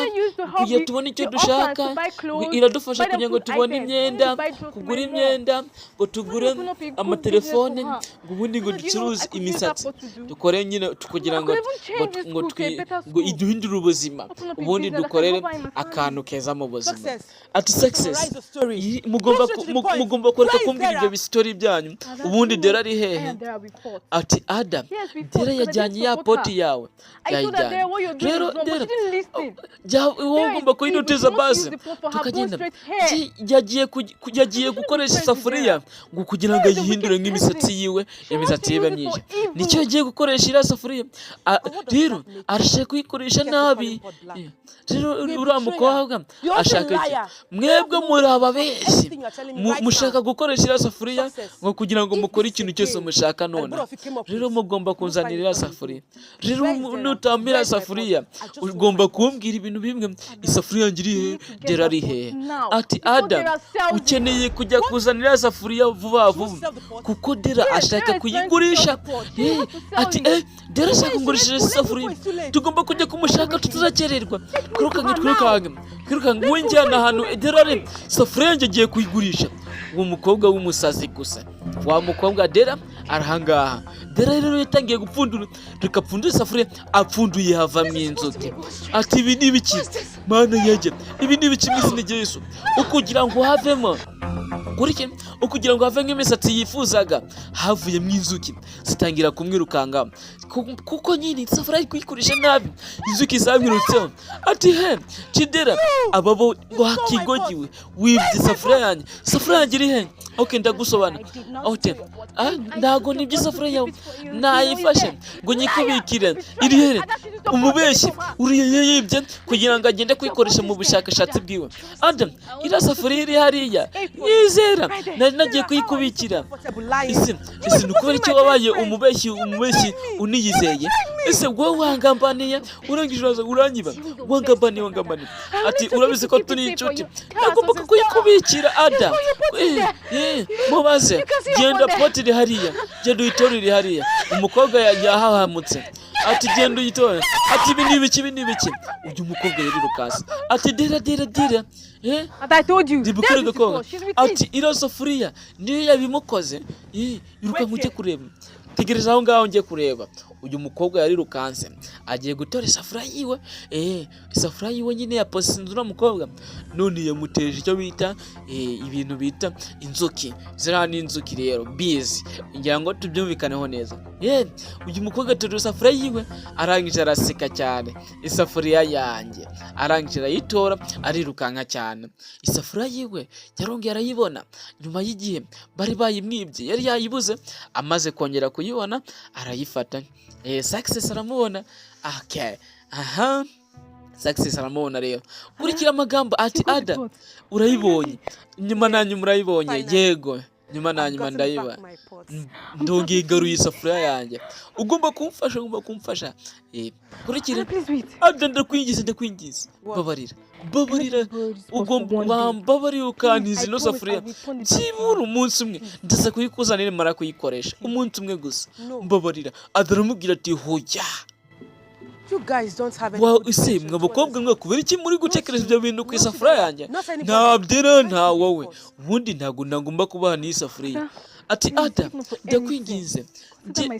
kugira tubone icyo dushaka, iradufasha kugira ngo tubone imyenda, kugura imyenda, ngo tugure amatelefone, ngo ubundi ngo ducuruze imisatsi, dukore nyine kugira ngo iduhindure ubuzima, ubundi dukorere akantu keza mu buzima. Ati: "Success, mugomba kureka kumbwira ibyo bisitori byanyu. Ubundi Dera ari hehe?" Ati: "Ada, Dera yajyanye ya pot yawe, yayijyanye. Rero Dera wowe ugomba kuyidutiza basi tukagenda. Yagiye gukoresha isafuriya ngo kugira ngo ayihindure nk'imisatsi yiwe, imisatsi ye ibe myinshi. Nicyo yagiye gukoresha iriya safuriya. Rero arashaka kuyikoresha nabi. Rero uriya mukobwa ashaka iki? Mwebwe muri ababeshyi, mushaka gukoresha iriya safuriya ngo kugira ngo mukore ikintu cyose mushaka. None rero mugomba kunzanira iriya safuriya. Rero nutampa iriya safuriya, ugomba kumbwira ibintu bimwe. Isafuriya yanjye iri hehe? Dera ari hehe?" Ati: "Ada, ukeneye kujya kuzana iriya safuriya vuba vuba, kuko Dera ashaka kuyigurisha." Ati: "Eh, Dera ashaka kungurishije isafuriya? Tugomba kujya kumushaka tutazakererwa. Twirukanke, twirukanke, twirukanke. Wowe njyana ahantu Dera ari, isafuriya yanjye agiye kuyigurisha." Uwo mukobwa w'umusazi gusa, wa mukobwa Dera arahangaha. Dera rero yatangiye gupfundura: "Reka pfundure isafuriya." Apfunduye, havamo inzuki. Ati: "Ibi ni ibiki? Mana yanjye, ibi ni ibiki mu izina rya Yesu?" Ukugira ngo havemo kurike, ukugira ngo have nk'imisatsi yifuzaga, havuyemo inzuki zitangira kumwirukanga, kuko nyine isafuriya ari kuyikoresha nabi. Inzuki zamwirutseho. Ati: "He, Chidera, aba bo wakigogiwe, wibye isafuriya yanjye. Isafuriya yanjye iri he? Ok, ndagusobanura. Ok, ntago nibye isafuriya yawe, nayifashe ngo nyikubikire. Iri here? Umubeshyi uriya yibye kugira ngo agende kuyikoresha mu bushakashatsi bwiwe. Adam, iriya safuriya iri hariya, nyizera, nari nagiye kuyikubikira. Ese ni ukubera icyo wabaye umubeshyi, umubeshyi uniyizeye? Ese wowe wangambaniye, urangije uraza uranyiba? Wangambaniye, wangambaniye." Ati: "Urabizi ko turi inshuti, nagombaga kuyikubikira." Ada, mubaze: "Genda, pot iri hariya, genda uyitore, iri hariya." Umukobwa yahahamutse. Ati: "Genda uyitore." Ati: "Ibi ni ibiki? Ibi ni ibiki?" Uyu mukobwa yarirukanse. Ati: "Dera, Dera, Dera, eh." And I told you. Ndibukure There's gakobwa. She's with Ati: "Iriya safuriya niyo yabimukoze. Irukanka ujye kureba, tegereza aho ngaho njye kureba." Uyu mukobwa yarirukanse agiye gutora isafuriya yiwe. Isafuriya yiwe nyine ya posinze uriya mukobwa, none yamuteje icyo bita ibintu bita inzuki. Ziriya ni inzuki rero, bizi ngira ngo tubyumvikaneho neza. Uyu mukobwa aterura isafuriya yiwe, arangije araseka cyane. "Isafuriya yanjye!" Arangije arayitora, arirukanka cyane. Isafuriya yiwe yarongeye arayibona nyuma y'igihe bari bayimwibye, yari yayibuze. Amaze kongera kuyibona arayifata. Success aramubona. Okay, aha Success aramubona rero. Kurikira amagambo ati: "Ada, urayibonye nyuma na nyuma, urayibonye?" "Yego, nyuma na nyuma ndayibona, ndongeye igaruye isafuriya yanjye. Ugomba kumfasha, ugomba kumfasha." Kurikira: "Ada, ndakwingize, ndakwingize, babarira, babarira, ugomba wambabarira ukantiza ino safuriya byibura umunsi umwe. Ndaza kuyikuzanira nimara kuyikoresha umunsi umwe gusa, mbabarira." Ada aramubwira ati: "Hoya." Wa ese mwe abakobwa mwe, kubera iki muri gutekereza ibyo bintu ku isafuriya yanjye? Ntabyera, nta wowe ubundi ntabwo nagomba kubaha n'iyi safuriya." Ati: "Ada, ndakwinginze,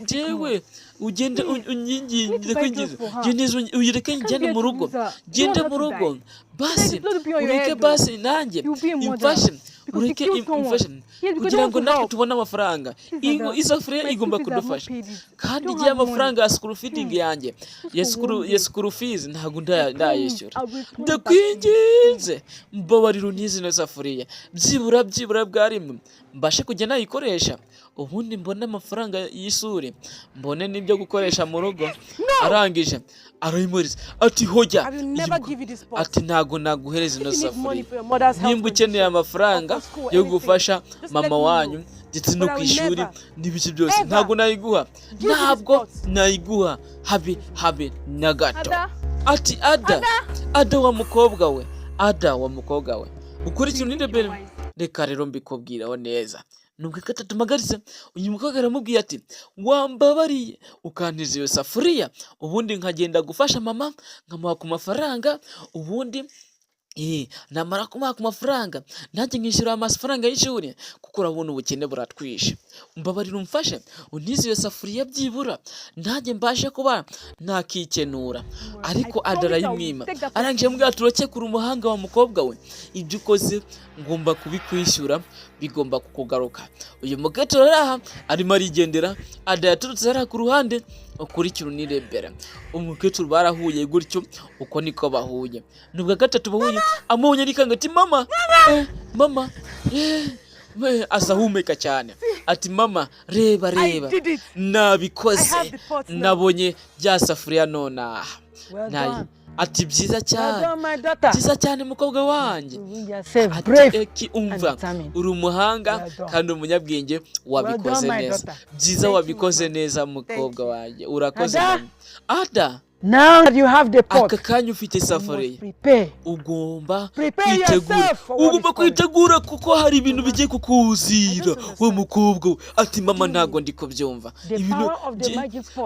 njyewe ugende unyinginge, ndakwinginze, genda uyireke njyane mu rugo, gende mu rugo basi, ureke basi nanjye imfashe, ureke imfashe kugira ngo natwe tubone amafaranga. Isafuriya igomba kudufasha, kandi igihe amafaranga ya school feeding yanjye, ya school fees, ntabwo ndayishyura. Ndakwinginze, mbabarira untize ino safuriya byibura bwa rimwe, mbashe kujya nayikoresha, ubundi mbone amafaranga y'ishuri, mbone n'ibyo gukoresha mu rugo." Arangije arayimuriza ati: "Hoya." Ati: "Ntabwo naguhereza ino safuriya. Nimba ukeneye amafaranga yo gufasha mama wanyu ndetse no ku ishuri n'ibiki byose, ntabwo nayiguha, ntabwo nayiguha, habe habe na gato." Ati: "Ada, Ada wa mukobwa we, Ada wa mukobwa we, ukurikira uninde." Reka rero mbikubwiraho neza. Nubwo gatatu mpagaritse, uyu mukobwa aramubwiye ati: "Wambabariye ukantiza iyo safuriya, ubundi nkagenda gufasha mama, nkamuha ku mafaranga, ubundi namara kumuha ku mafaranga nanjye nkishyura amafaranga y'ishuri, kuko urabona ubukene buratwishe. Mbabarira umfashe untize iyo safuriya byibura, nanjye mbashe kuba nakikenura." Ariko Ada arayimwima. Arangije amubwira ati: "Urakekura umuhanga wa mukobwa we, ibyo ukoze ngomba kubikwishyura, bigomba kukugaruka." Uyu mukecuru ari aha arimo arigendera, Ada yaturutse hariya ku ruhande. Ukurikira unirebera, umukecuru barahuye gutyo, uko niko bahuye. Ni ubwa gatatu bahuye. Amubonye arikanga ati: "Mama, mama, eh." Aza ahumeka cyane ati: "Mama, reba, reba, nabikoze, nabonye rya safuriya nonaha." Ati: "Byiza cyane, byiza cyane, mukobwa wanjye." Ati: "Eki, umva, uri umuhanga kandi umunyabwenge, wabikoze neza, byiza, wabikoze neza mukobwa wanjye, urakoze." Ada, Now that you have the pot, aka kanya ufite isafuriya, ugomba kwitegura, ugomba kwitegura, kuko hari ibintu bigiye kukuzira we mukobwa we. Ati: "Mama, ntabwo ndi kubyumva."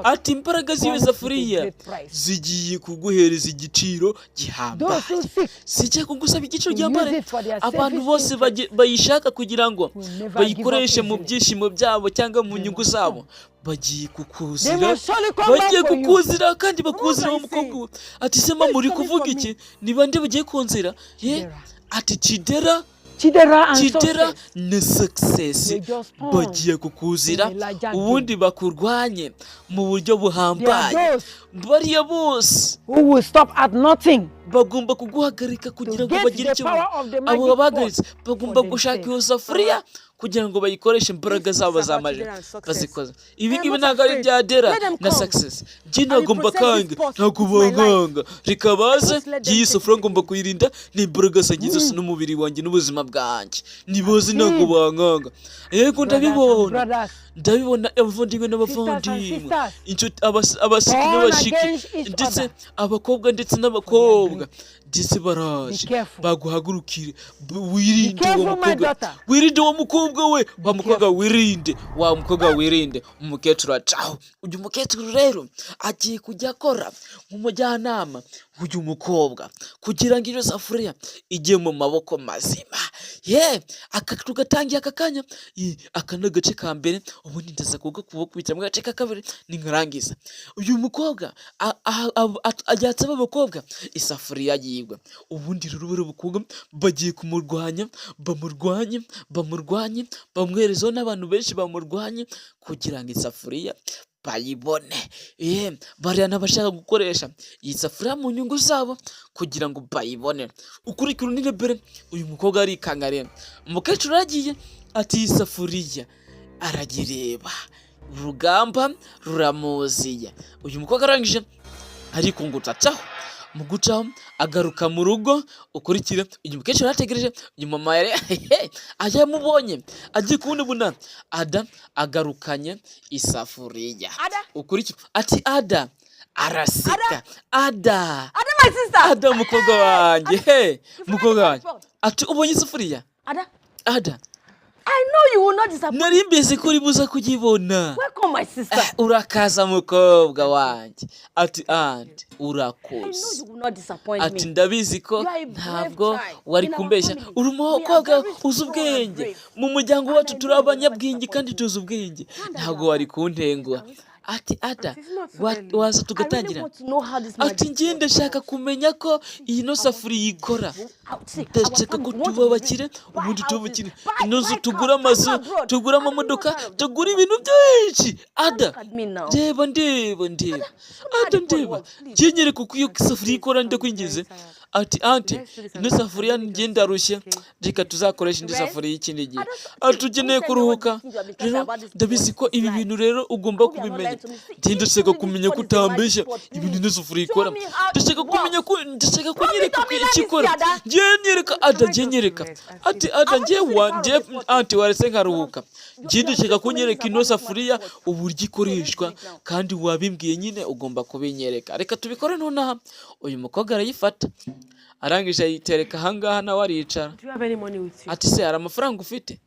Ati: "Imbaraga z'iyo safuriya zigiye kuguhereza igiciro gihambaye. Zijya kugusaba igiciro gihambaye. Abantu bose bayishaka kugira ngo bayikoreshe mu byishimo byabo cyangwa mu nyungu zabo bagiye kukuzira, bagiye kukuzira kandi bakuzira wa mukobwa we." Ati: "Se mama, uri kuvuga iki? Ni bande bagiye kunzira ye?" Ati: "Chidera, Chidera na Success bagiye kukuzira, ubundi bakurwanye mu buryo buhambaye. Bariya bose bagomba kuguhagarika kugira ngo bagire icyo abo babahagaritse. Bagomba gushaka iyo safuriya kugira ngo bayikoreshe imbaraga zabo zamaje bazikoze. Ibi ngibi ntabwo ari ibya Dera na Success. Njye ntabwo mbakanga, ntabwo bankanga. Reka baze, iyi safuriya ngomba kuyirinda n'imbaraga zanjye zose n'umubiri wanjye n'ubuzima bwanjye. Nibaze, ntabwo bankanga. Yego, ndabibona, ndabibona, abavandimwe n'abavandimwe, inshuti, abashiki n'abashiki, ndetse abakobwa ndetse n'abakobwa, ndetse baraje baguhagurukire. Wirinde uwo mukobwa, wirinde uwo mukobwa we, wa mukobwa wirinde, wa mukobwa wirinde." Umukecuru acaho. Uyu mukecuru rero agiye kujya akora nk'umujyanama w'uyu mukobwa kugira ngo iyo safuriya ijye mu maboko mazima. Ye, aka tugatangiye aka kanya. Aka ni agace ka mbere, ubundi ndaza kubakubita mu gace ka kabiri ninkarangiza. Uyu mukobwa ajyatse aba bakobwa isafuriya yiwe. Ubundi rero bari abakobwa bagiye kumurwanya, bamurwanye, bamurwanye, bamwerezeho n'abantu benshi, bamurwanye kugira ngo isafuriya bayibone. Ye, bariya n'abashaka gukoresha iyi safuriya mu nyungu zabo kugira ngo bayibone. Ukurikira unirebere, uyu mukobwa arikanga. Rero umukecuru aragiye, ati iyi safuriya aragireba, urugamba ruramuziye. Uyu mukobwa arangije arikungutsa, acaho mu gucaho agaruka mu rugo. Ukurikire, uyu mukecuru yarategereje uyu mama, yari yamubonye agiye kubona ubona Ada agarukanye isafuriya. Ada. Ukurikire, ati Ada, araseka Ada. Ada, my sister. Ada, mukobwa wanjye, he, mukobwa wanjye, ati ubonye isafuriya? Ada, Ada. I know you will not disappoint. Nari mbizi ko uri buza kuyibona. Welcome, my sister. Urakaza, mukobwa wanjye. Ati aunty, I know urakoze. you will not disappoint Ati me. ndabizi ko You are a brave ntabwo child. wari In our kumbeshya. family, Uri we are umukobwa very uzi strong and ubwenge. brave. Mu muryango wacu And I turi know you will never abanyabwenge kandi disappoint me. tuzi ubwenge, ntabwo wari kuntenguha. Ati Ada, waza I really tugatangira. want to know how this Ati magic ngiye, pot ndashaka works. kumenya ko iyi no safuriya ikora. See, our Ndashaka ko family want tuba to be abakire, rich, buy ubundi tuba houses, abakire, buy, ino nzu buy tugure cars, amazu, travel abroad. tugure I'm really amamodoka, tired of this tugure poverty. ibintu byinshi. Ada, Look at me now. reba, ndeba, ndeba. How Ada, the pot ndeba. works, please. Ngiye, nyereka uko iyo safuriya ikora, ndakwinginze. Ati aunty, ino safuriya ngiye ndarushye, reka tuzakoresha indi safuriya ikindi gihe. Ati ukeneye kuruhuka. Rero ndabizi ko ibi bintu rero ugomba kubimenya. Ngiye, ndashaka kumenya ko utambeshya ibintu ino safuriya ikora. Ndashaka kumenya ko, ndashaka kunyereka ko icyo ikora. Ngiye, nyereka Ada, ngiye, nyereka. Ati Ada, ngiye wa ngiye, aunty, waretse nkaruhuka. Ngiye, ndashaka kunyereka ino safuriya uburyo ikoreshwa, kandi wabimbwiye nyine ugomba kubinyereka. Reka tubikore nonaha. Uyu mukobwa arayifata, arangije ayitereka ahangaha, nawe aricara. Do you have any money with you? Ati se hari amafaranga ufite?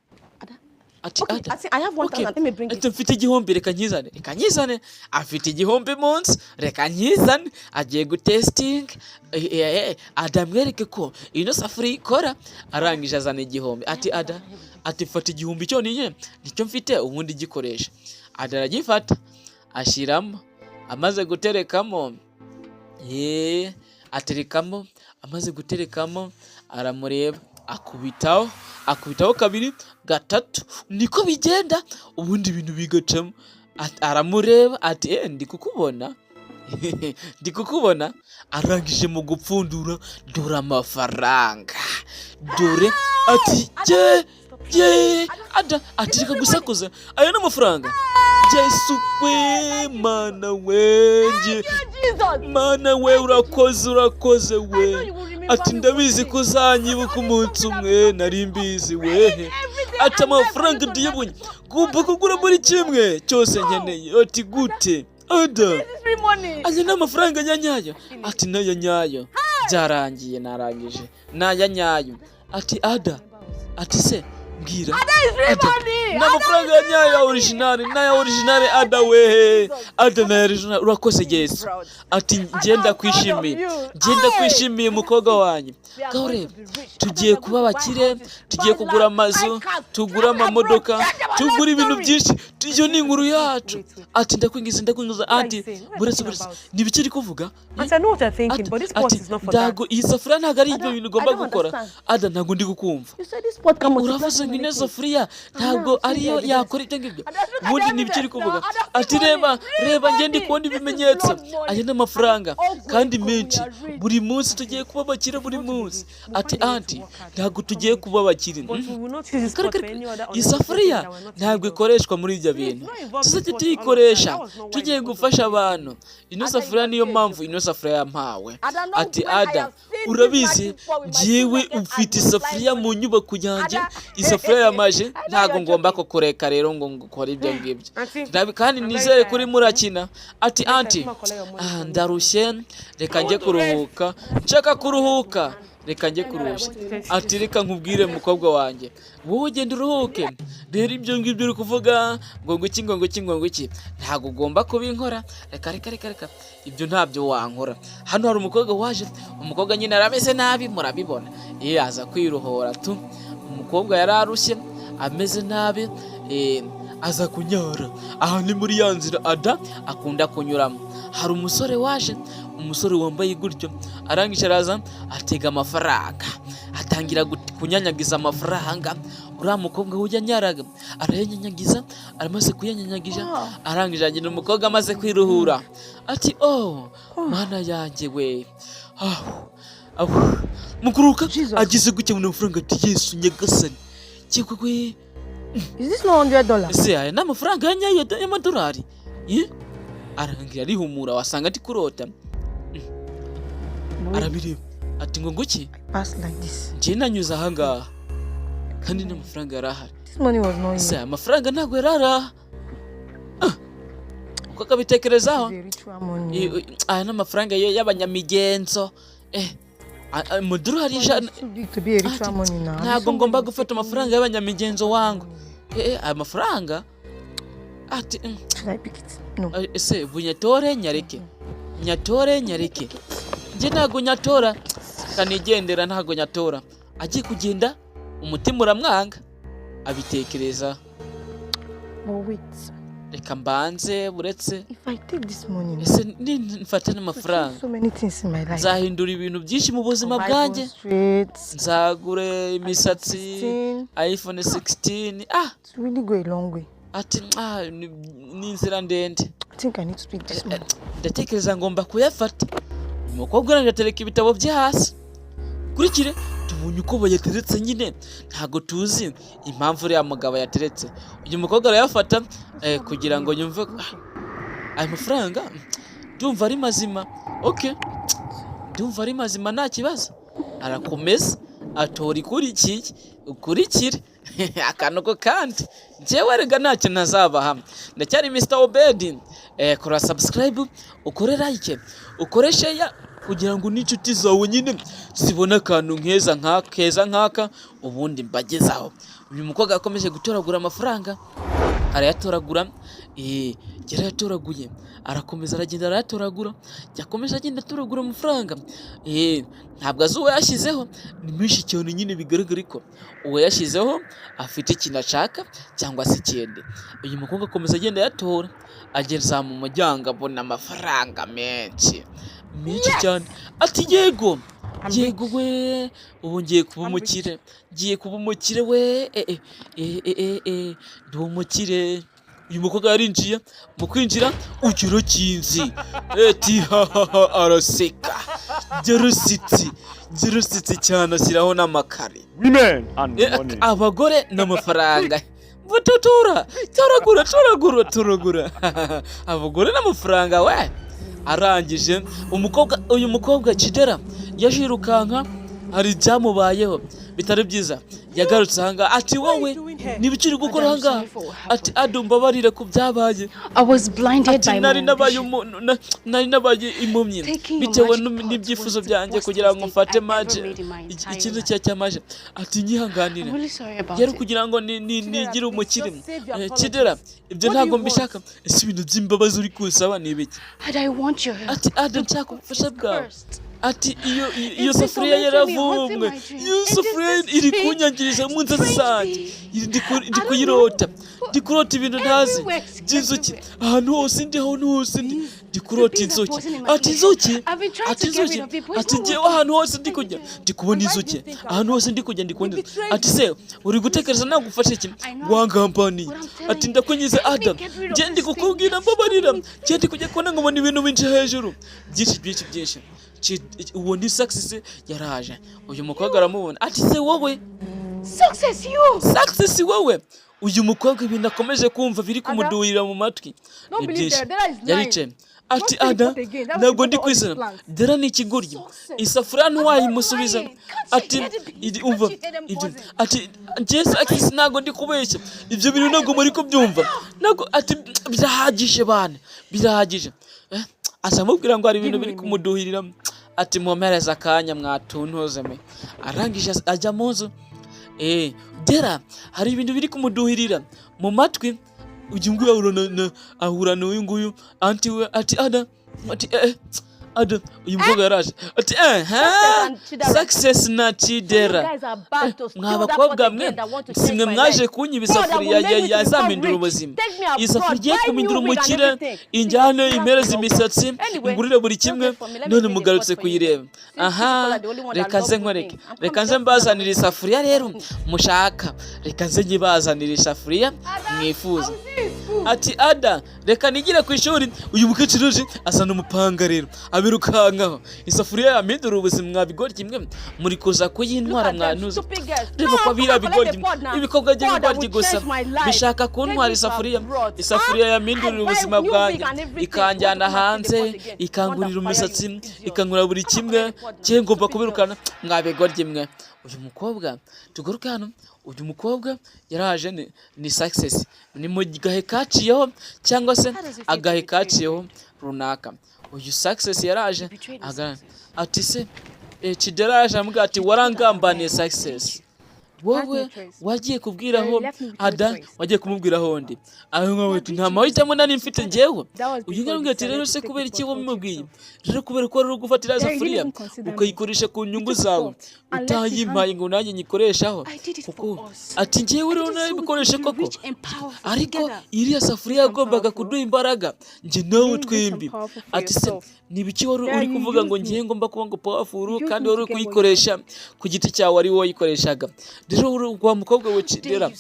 Ati Okay, Ada, I think I have 1,000. okay. Let me bring Ati it. mfite 1000, reka nkizane, reka nkizane. Afite 1000 munsi, reka nkizane. Agiye gutestinga, Ada amwereke ko ino safuriya ikora. Arangije azana 1000. Ati Ada, ati fata 1000 cyonyine nicyo mfite, ubundi gikoresha. Ada aragifata, ashyiramo, amaze guterekamo, ye, aterekamo, amaze guterekamo aramureba, akubitaho, akubitaho kabiri, gatatu, niko bigenda, ubundi ibintu bigacamo. Aramureba ati ndi kukubona, ndi kukubona. Arangije mu gupfundura, dore amafaranga, dore. Ati ye, ye, Ada, ati reka gusakuza, aya ni amafaranga. Yesu we, Mana we, nge Jesus. Mana we, urakoze, urakoze we. Ati ndabizi ko uzanyibuka umunsi umwe, nari mbizi wehe. Ati amafaranga ndiyabonye, ngomba kugura buri kimwe cyose nkeneye. Ati gute Ada? Free money. Aya ni amafaranga nyanyayo. Ati n'aya nyayo, byarangiye, narangije, n'aya nyayo. Ati Ada, ati se mbwira Ada, ni amafaranga ya nyayo ya original, n'aya original. Ada wehe, Ada, n'aya original, urakoze Yesu. Ati ngenda kwishimiye, ngenda kwishimiye, mukobwa wanjye. Ngaho reba, tugiye kuba abakire, tugiye kugura amazu, tugura amamodoka, tugura ibintu byinshi. Iyo ni inkuru yacu. Ati ndakwingiza, ndakwingiza aunty, buretse, buretse, ni ibiki uri kuvuga? Auntie, I know what you're thinking, Ati- but this pot ati is not for that. ntago iyi safuriya, ntabwo ari ibyo bintu ugomba I don't gukora. understand. Ada, ntabwo ndi kukumva. You said this pot can multiply Uravuze so ngo many ino things. safuriya ntabwo ariyo yakora ibyo ngibyo, ubundi ni ibyo uri kuvuga. Ati reba, reba, njye ndi kubona ibimenyetso, aya ni amafaranga kandi menshi. Buri munsi tugiye kuba abakire, buri munsi. Ati aunty, ntabwo tugiye kuba abakire. But we will not use this Kare, pot for kare, any other iyi unnecessary thing safuriya that were not ntabwo illegal. ikoreshwa muri ibyo bintu, tuzajya tuyikoresha tugiye gufasha abantu. Ino safuriya, niyo mpamvu ino safuriya yampawe. Ati Ada, urabizi, njyewe ufite isafuriya mu nyubako yanjye, isafuriya yamaje, ntabwo ngomba kukureka rero ngo ngukore ibyo ngibyo. Auntie, Kandi nizere kuri murakina. Ati aunty, ndarushye, reka njye kuruhuka, nshaka kuruhuka, reka njye kurushya. Ati reka nkubwire, mukobwa wanjye, wowe ugenda uruhuke. Rero ibyo ngibyo uri kuvuga ngo ngwiki, ngo ngwiki, ngo ngwiki, ntabwo ugomba kubinkora. Reka, reka, reka, reka, ibyo ntabyo wankora. Hano hari umukobwa waje, umukobwa nyine arameze nabi, murabibona, iyo yaza kwiruhora tu. Umukobwa. Umukobwa yari arushye, ameze nabi, aza kunyara. Aha ni muri ya nzira Ada akunda kunyuramo. Hari umusore waje, umusore wambaye gutyo, arangije araza atega amafaranga, atangira kunyanyagiza amafaranga. Uriya mukobwa we yanyaraga arayanyanyagiza. Aramaze kuyanyanyagiza, arangije agenda. Umukobwa amaze kwiruhura ati: "Oh, Mana yanjye we!" Ahu, ahu. Mukuruka Jesus. agize gutya mu mafaranga ati: "Yesu nyagasani, yewe we!" Is this not $100? Ese aya ni amafaranga ya nyayo y'amadolari? Ye? Arangira arihumura, wasanga ndi kurota. Arabireba ati: "Ngo nguki?" Pass like this. Njye nanyuze ahangaha kandi n'amafaranga yari ahari. This money was not Ese here. aya mafaranga ntabwo yari ari aha? Ah! Uko akabitekerezaho. It's a ritual money. Aya ni amafaranga y'abanyamigenzo, amadolari 100. It's too big to be a ritual money now. Ntabwo ngomba gufata amafaranga y'abanyamigenzo wangu. Aya mafaranga ati Should I pick it? No. Ese bunyatore nyareke, nyatore nyareke? Njye ntabwo nyatora, kanigendera, ntabwo nyatora. Agiye kugenda, umutima uramwanga, abitekereza. But wait. Reka mbanze buretse. If I take this money now, Ese nifata to n'amafaranga, change so many things in my life. nzahindura ibintu byinshi mu buzima Buy bwanjye. bone straight. Nzagure imisatsi, 16. iPhone 16. Ah! It's really go a long way. Ati: "Ah, ni inzira ndende." I think I need to pick this money. Ndatekereza ngomba kuyafata. Umukobwa arangije atereka ibitabo bye hasi. Kurikire, tubonye uko bayateretse nyine, ntabwo tuzi impamvu uriya mugabo yateretse. Uyu mukobwa arayafata, kugira ngo yumve ko, ah, aya mafaranga ndumva ari mazima. Okay, ndumva ari mazima, nta kibazo. Arakomeza atora ikurikiye. Ukurikire akantu ko kandi njyewe rega ntacyo ntazabaha. Ndacyari Mr Obedi. Kora subscribe, ukore like, ukore share kugira ngo n'inshuti zawe nyine zibone akantu nkeza nka keza nk'aka ubundi mbagezaho. Uyu mukobwa yakomeje gutoragura amafaranga, arayatoragura. Yarayatoraguye, arakomeza aragenda arayatoragura. Yakomeje agenda atoragura amafaranga. Ntabwo azi uwo yashyizeho, ni menshi cyane nyine, bigaragara ko uwo yashyizeho afite ikintu ashaka cyangwa se ikindi. Uyu mukobwa akomeza agenda ayatora, ageza mu muryango, abona amafaranga menshi menshi cyane. Ati: "Yego, yego we, ubu ngiye kuba umukire, ngiye kuba umukire we, ndi umukire." Uyu mukobwa yarinjiye, mu kwinjira ugira kinzi eti hahaha, araseka, yarasetse, yarasetse cyane, ashyiraho n'amakare. Women and money. Abagore n'amafaranga, bututura, toragura, toragura, toragura, abagore n'amafaranga we. Arangije umukobwa, uyu mukobwa Kidera yaje yirukanka, hari ibyamubayeho bitari byiza. Yagarutse ahangaha ati: "Wowe niba ukiri gukora ahangaha?" Ati: "Ado, mbabarire ku byabaye." I was blinded Ati: by my "Nari nabaye ambition. umuntu, nari nabaye impumyi bitewe n'ibyifuzo byanjye kugira ngo mfate maje ikintu cya cyamaje." Ati: "Nyihanganire." I'm really sorry about Yari it. kugira ngo nigire umukire. Kidera, ibyo ntabwo mbishaka. Ese ibintu by'imbabazi uri kunsaba ni ibiki? And I want your help. Ati: "Ado, nshaka ubufasha bwawe." First. Ati: Iyo safuriya yaravumwe, iyo safuriya iri kunyangiriza mu nzozi zanjye. Ndi kuyirota, ndi kurota ibintu ntazi by'inzuki. Ahantu hose ndi, ahantu hose ndi, ndi kurota inzuki." Ati: "Inzuki?" Ati: "Inzuki." Ati: "Njyewe ahantu hose ndi kujya ndi kubona inzuki, ahantu hose ndi kujya ndi kubona inzuki." Ati: "Se uri gutekereza nagufasha iki?" Wangambaniye. Ati: "Ndakunyize, Adam, njye ndi kukubwira, mbabarira. Njye ndi kujya kubona nkabona ibintu binje hejuru byinshi byinshi byinshi." Uwo ni Success yaraje. Uyu mukobwa aramubona ati: "Se wowe?" Success, you! Success, wowe? Uyu mukobwa ibintu akomeje kumva biri kumuduhira mu matwi Don't ni believe byinshi. Dera. Dera is lying. Yaricaye ati: Don't say "Ada, it again. That was ntabwo ndi all his kwizera. plans. Dera ni ikigoryi, isafuriya ntiwayimusubiza." Ati: "Umva ibyo." Ati: "Njye Success ntabwo ndi kubeshya, ibyo bintu ntabwo muri kubyumva, ntabwo." Ati: "Birahagije bana, birahagije." Aza amubwira ngo hari ibintu biri kumuduhirira. Ati: "Mwomereze akanya mwatuntuze me." Arangije ajya mu nzu. Dera hari ibintu biri kumuduhirira mu matwi. Uyu nguyu ahura n'uyu nguyu aunty we. Ati: "Ada." Ati: "Eh." Ada, uyu mukobwa yaraje ati eh ha and Chidera. Success na Chidera, mwa bakobwa mwe, si mwe mwaje kunyiba isafuriya yazampindura ubuzima? Iyi safuriya igiye kumindura umukire, injyane impereze imisatsi, ingurire buri kimwe, none mugarutse kuyireba. Aha, reka nze nkwereke, reka nze mbazanire isafuriya rero mushaka, reka nze nyibazanire isafuriya mwifuza. Ati Ada, reka nigire ku ishuri. Uyu mukecuru uje azana umupanga rero, abirukankaho. Isafuriya yampindura ubuzima, mwabigoryi mwe, muri kuza kuyintwara mwanuza. Reba ko biriya bigoryi, ibikorwa by'ibigoryi gusa bishaka kuntwara isafuriya. Isafuriya yampindurira ubuzima bwanjye, ikanjyana hanze, ikangurira umusatsi, ikangurira buri kimwe cye, ngomba kubirukana mwabigoryi mwe. Uyu mukobwa, tugaruke hano, uyu mukobwa yaraje ni Success, ni mu gahe kaciyeho cyangwa se agahe kaciyeho runaka. Uyu Success yaraje ati se Chidera yaje aramubwira ati warangambaniye Success, wowe wagiye kubwiraho Ada, wagiye kumubwiraho undi. Aho ngaho ati nta mahitamo nari mfite njyewe. Uyu nguyu ati rero se kubera iki wamubwiye? Rero kubera ko wari uri gufatira safuriya ukayikoresha ku nyungu zawe, utayimpaye ngo nanjye nyikoreshaho. Kuko ati njyewe rero nabikoresha koko, ariko iriya safuriya yagombaga kuduha imbaraga njye nawe twembi. Ati se ni ibiki wari uri kuvuga ngo ngiye ngomba kuba ngo powerful, kandi wari uri kuyikoresha ku giti cyawe, ari wowe wayikoreshaga? Rero wa mukobwa we Chidera,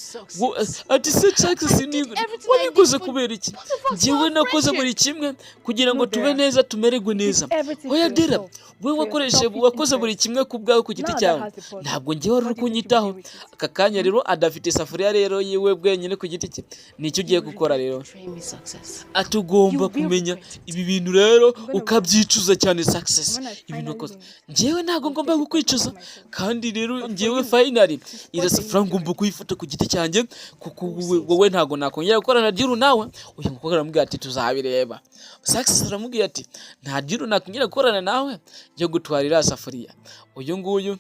ati se Success ni wabikoze kubera iki? Njyewe nakoze buri kimwe kugira ngo tube neza, tumererwe neza. Oya Dera, wowe wakoreshe, wakoze buri kimwe ku bwawe, ku giti cyawe, ntabwo njyewe wari uri kunyitaho. Aka kanya rero adafite isafuriya rero yiwe bwenyine ku giti cye. Nicyo ugiye gukora rero? Ati ugomba kumenya ibi bintu rero ukabyicuza cyane Success, ibintu wakoze. Njyewe ntabwo ngomba kukwicuza, kandi rero njyewe finally iriya safuriya ngomba kuyifata ku giti cyanjye, kuko wowe ntabwo nakongera gukorana deal nawe. Uyu mukobwa aramubwira ati tuzabireba. Success aramubwira ati nta deal nakongera gukorana nawe yo gutwara iriya safuriya. Uyu nguyu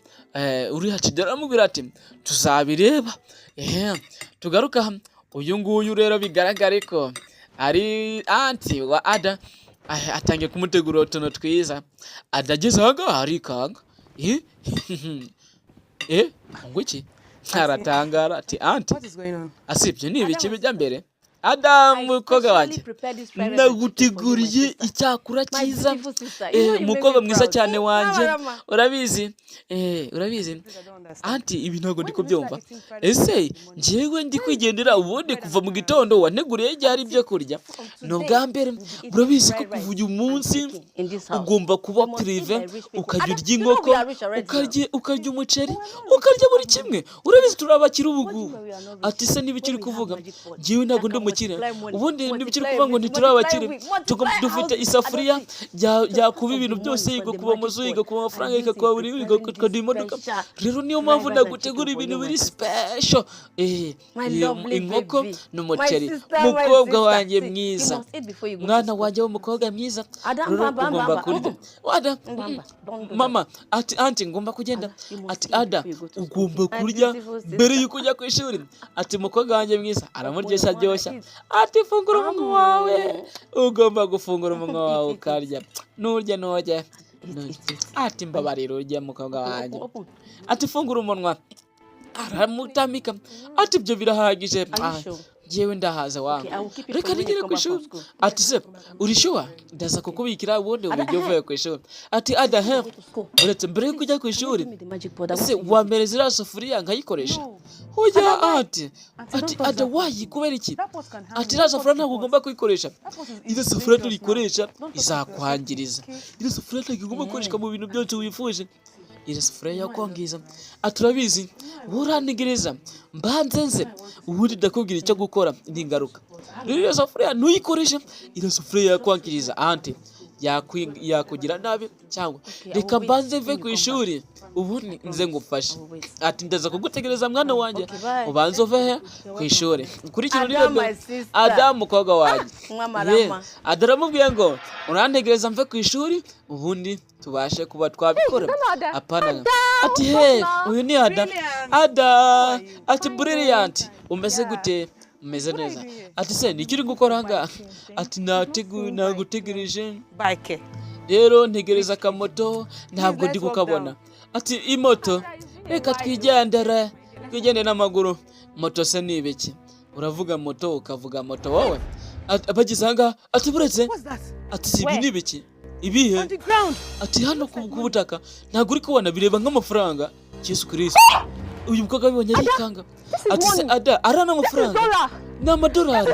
uri Chidera aramubwira ati tuzabireba. Ehe, tugaruka uyu nguyu rero, bigaragare ko ari aunty wa Ada, atangiye kumutegurira utuntu twiza. Ada ageze aha ngaha arikanga, eh ngo iki? Aratangara ati aunty, What is going on? asibye ni ibiki bijya mbere? Ada, mukobwa wanjye, naguteguriye icyakura cyiza, mukobwa mwiza cyane wanjye, urabizi, urabizi. Aunty, ibi ntabwo ndi kubyumva. Ese njyewe ndi kwigendera, ubundi kuva mu gitondo wanteguriye ryari ibyo kurya? Ni ubwa mbere. Urabizi ko kuva uyu munsi ugomba kuba privé, ukajya urya inkoko, ukarya umuceri, ukarya buri kimwe. Urabizi turi abakire ubu ngubu. Ati se n'ibiki uri kuvuga? Njyewe ntabwo ndi umukire. Ubundi n'ibiki uri kuvuga ngo ntituri abakire? Dufite isafuriya yakuba ibintu byose, igakuba amazu, igakuba amafaranga, igakuba buri, ikaduha imodoka. Rero niyo mpamvu nagutegura ibintu biri special, inkoko n'umuceri, mukobwa wanjye mwiza, mwana wanjye w'umukobwa mwiza. Rero ugomba kurya. Ada, mama ati aunty, ngomba kugenda. Ati Ada, ugomba kurya mbere y'uko ujya ku ishuri. Ati mukobwa wanjye mwiza, aramuryoshya aryoshya, ati fungura umunwa wawe, ugomba gufungura umunwa wawe ukarya, nurya nurya. Ati mbabarira urya, mukobwa wanjye. Ati fungura umunwa, aramutamika. Ati ibyo birahagije, njyewe ndahaza wangu, reka nigere ku ishuri. Ati se uri sure? Ndaza kukubikira, ubundi ubujya uvuye ku ishuri. Ati Ada, he, uretse mbere yo kujya ku ishuri, ese wampereza iriya safuriya nkayikoresha? Ujya ati Ada, why? Kubera iki? Ati iriya safuriya ntabwo ugomba kuyikoresha. Iriya safuriya tuyikoresha izakwangiriza. Iriya safuriya ntabwo igomba gukoreshwa mu bintu byose wifuje, iriya safuriya yakwangiza. Ati urabizi, urantegereza mbanze nze, ubundi ndakubwira icyo gukora n'ingaruka. Rero iriya safuriya ntuyikoreshe, iriya safuriya yakwangiriza aunty, yakugira nabi. Cyangwa reka mbanze mve ku ishuri, ubundi nze ngufashe. Ati ndaza kugutegereza, mwana wanjye, ubanze uve he ku ishuri. Ukurikira Ada, uririmbo my sister. Ada, mukobwa wanjye. Mwamarama. Ada aramubwiye ngo urantegereza mve ku ishuri, ubundi tubashe kuba twabikora. Apana, ati he, uyu ni Ada. Ada ati brilliant, umeze gute? Umeze neza. Ati se niki uri gukora aha ngaha? Ati nagutegereje. Bye, Ke. Rero ntegereza akamoto, ntabwo ndi kukabona. Ati imoto, reka twigendere, twigendere n'amaguru. Moto se ni ibiki? Uravuga moto, ukavuga moto wowe. Bageze ahangaha, ati buretse. What's that? Ati si ibi ni ibiki? Ibihe? On the ground. Ati hano ku butaka, ntabwo uri kubona? Bireba nk'amafaranga. Yesu Kirisito! Uyu mukobwa abibonye arikanga. Ati se Ada, ari n'amafaranga, ni amadolari,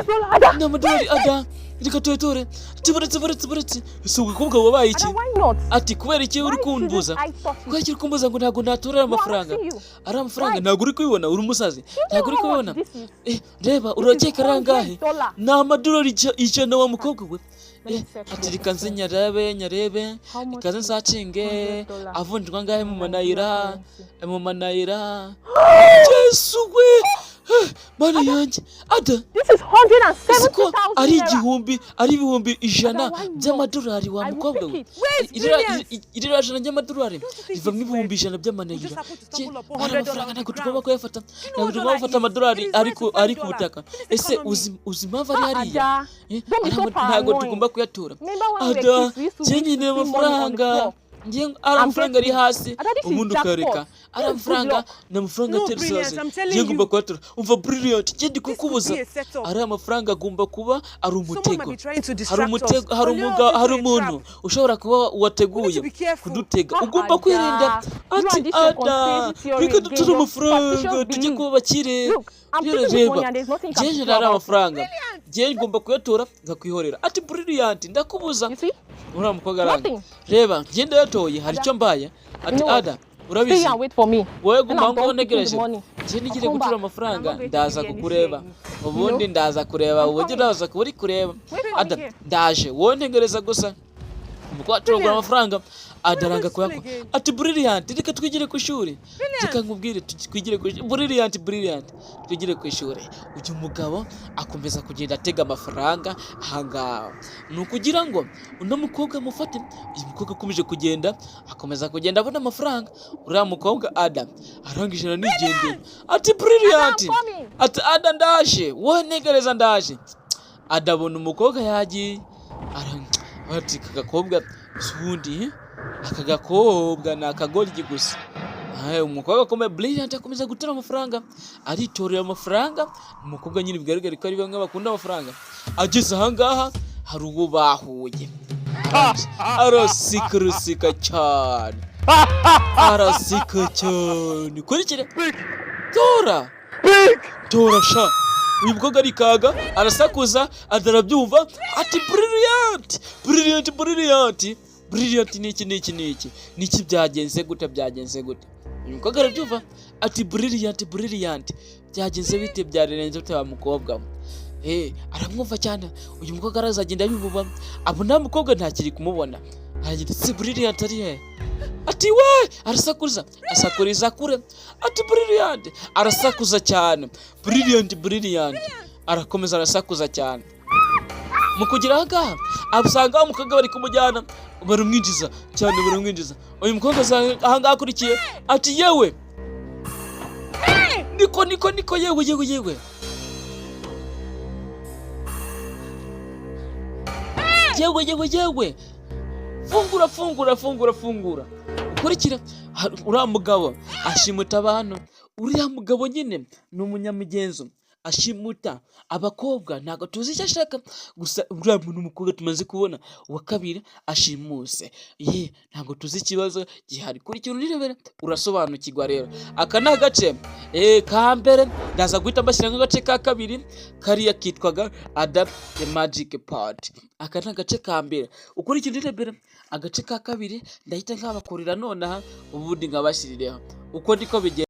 ni amadolari. Ada, reka turetore. Ati buretse, buretse, buretse. Ese umukobwa wabaye iki? Why not? Ati kubera iki uri kumbuza? Kubera iki uri kumbuza ngo ntabwo natura amafaranga? Ari amafaranga, ntabwo uri kubibona? Uri umusazi, ntabwo uri kubibona? Eh, reba, urakeka ari angahe? Ni amadolari 100, wa mukobwa we. Eh, ati reka nze nyarebe, nyarebe, reka nze nsacinge avunjwa angahe mu manayira, mu manayira. Yesu we! Eh, Mana yanjye! Ada, This is uzi ko 170,000 ari naira. igihumbi, ari 100,000 by'amadolari, wa mukobwa we? Iriya jana ry'amadolari rivamo 100,000 by'amanayira. Ari amafaranga, ntabwo tugomba kuyafata, ntabwo tugomba gufata amadolari ari ku butaka. Ese uzi impamvu ari hariya? Eh, ntabwo tugomba kuyatura. Ada, njye nkeneye amafaranga. Njye ari amafaranga ari hasi, ubundi ukareka. Ari amafaranga, ni amafaranga atari saze, njye ngomba kuyatura. Umva Brilliant, njye ndi kukubuza. Ari amafaranga agomba kuba ari umutego, hari umutego, hari umuga, hari umuntu ushobora kuba wateguye kudutega. Ugomba kwirinda. Ati Ada, reka duture amafaranga, tujye kuba abakire. Rero reba, njye ari amafaranga, njye ngomba kuyatora nkakwihorera. Ati Brilliant, ndakubuza. Uriya mukobwa aranga. Reba, njye ndayatoye, hari icyo mbaye. Ati Ada, urabizi, wowe guma ngo ntegereje, njye nigire gucura amafaranga, ndaza kukureba ubundi, ndaza kureba uburyo ndaza kuba uri kureba. Ada, ndaje, wowe ntegereza gusa. Umukobwa atoragura amafaranga, Ada aranga kuyakora. Ati Brilliant, reka twigire ku ishuri, reka nkubwire, twigire ku ishuri. Brilliant, Brilliant, twigire ku ishuri. Uyu mugabo akomeza kugenda atega amafaranga ahangaha, ni ukugira ngo uno mukobwa amufate. Uyu mukobwa akomeje kugenda, akomeza kugenda abona amafaranga. Uriya mukobwa Ada arangije aranigendera. Ati Brilliant, ati Ada, ndaje, wowe ntegereza, ndaje. Ada abona umukobwa yagiye. Ati aka gakobwa si ubundi, aka gakobwa ni akagoryi gusa. Umukobwa akomeye Brilliant akomeza gutora amafaranga, aritorera amafaranga. Umukobwa nyine bigaragara ko ari bamwe bakunda amafaranga. Ageze ahangaha hari uwo bahuye, arasika, arasika cyane, arasika cyane. Kurikire, tora, tora sha. Uyu mukobwa arikaga, arasakuza, arabyumva. Ati Brilliant, Brilliant, Brilliant, Brilliant, niki, niki, niki, niki? Byagenze gute? Byagenze gute? Uyu mukobwa arabyumva. Ati Brilliant, Brilliant, byagenze bite? Byarenze bite, wa mukobwa we? Eh, aramwumva cyane. Uyu mukobwa arazagenda abibuba, abona mukobwa ntakiri kumubona. Aragira ati Brilliant ari he? Ati we! Arasakuza, asakuriza kure. Ati Brilliant, arasakuza cyane. Brilliant, Brilliant, arakomeza arasakuza cyane. Mu kugira aha ngaha, abasanga wa mukobwa bari kumujyana, baramwinjiza cyane, baramwinjiza. Uyu mukobwa asanga aha ngaha akurikiye. Ati yewe, niko, niko, niko, yewe, yewe, yewe, yewe, yewe, yewe, fungura, fungura, fungura, fungura. Ukurikira, uriya mugabo ashimuta abantu. Uriya mugabo nyine ni umunyamigenzo, ashimuta abakobwa, ntabwo tuzi icyo ashaka gusa. Uriya muntu, umukobwa tumaze kubona uwa kabiri ashimuse ye, ntabwo tuzi ikibazo gihari. Kurikira unirebera, urasobanukirwa. Rero aka ni agace ka mbere, ndaza guhita mbashyira nk'agace ka kabiri, kariya kitwaga Ada the Magic Pot. Aka ni agace ka mbere, ukurikira unirebera. Agace ka kabiri ndahita nkabakorera nonaha, ubundi nkabashyirireho uko niko bigenda.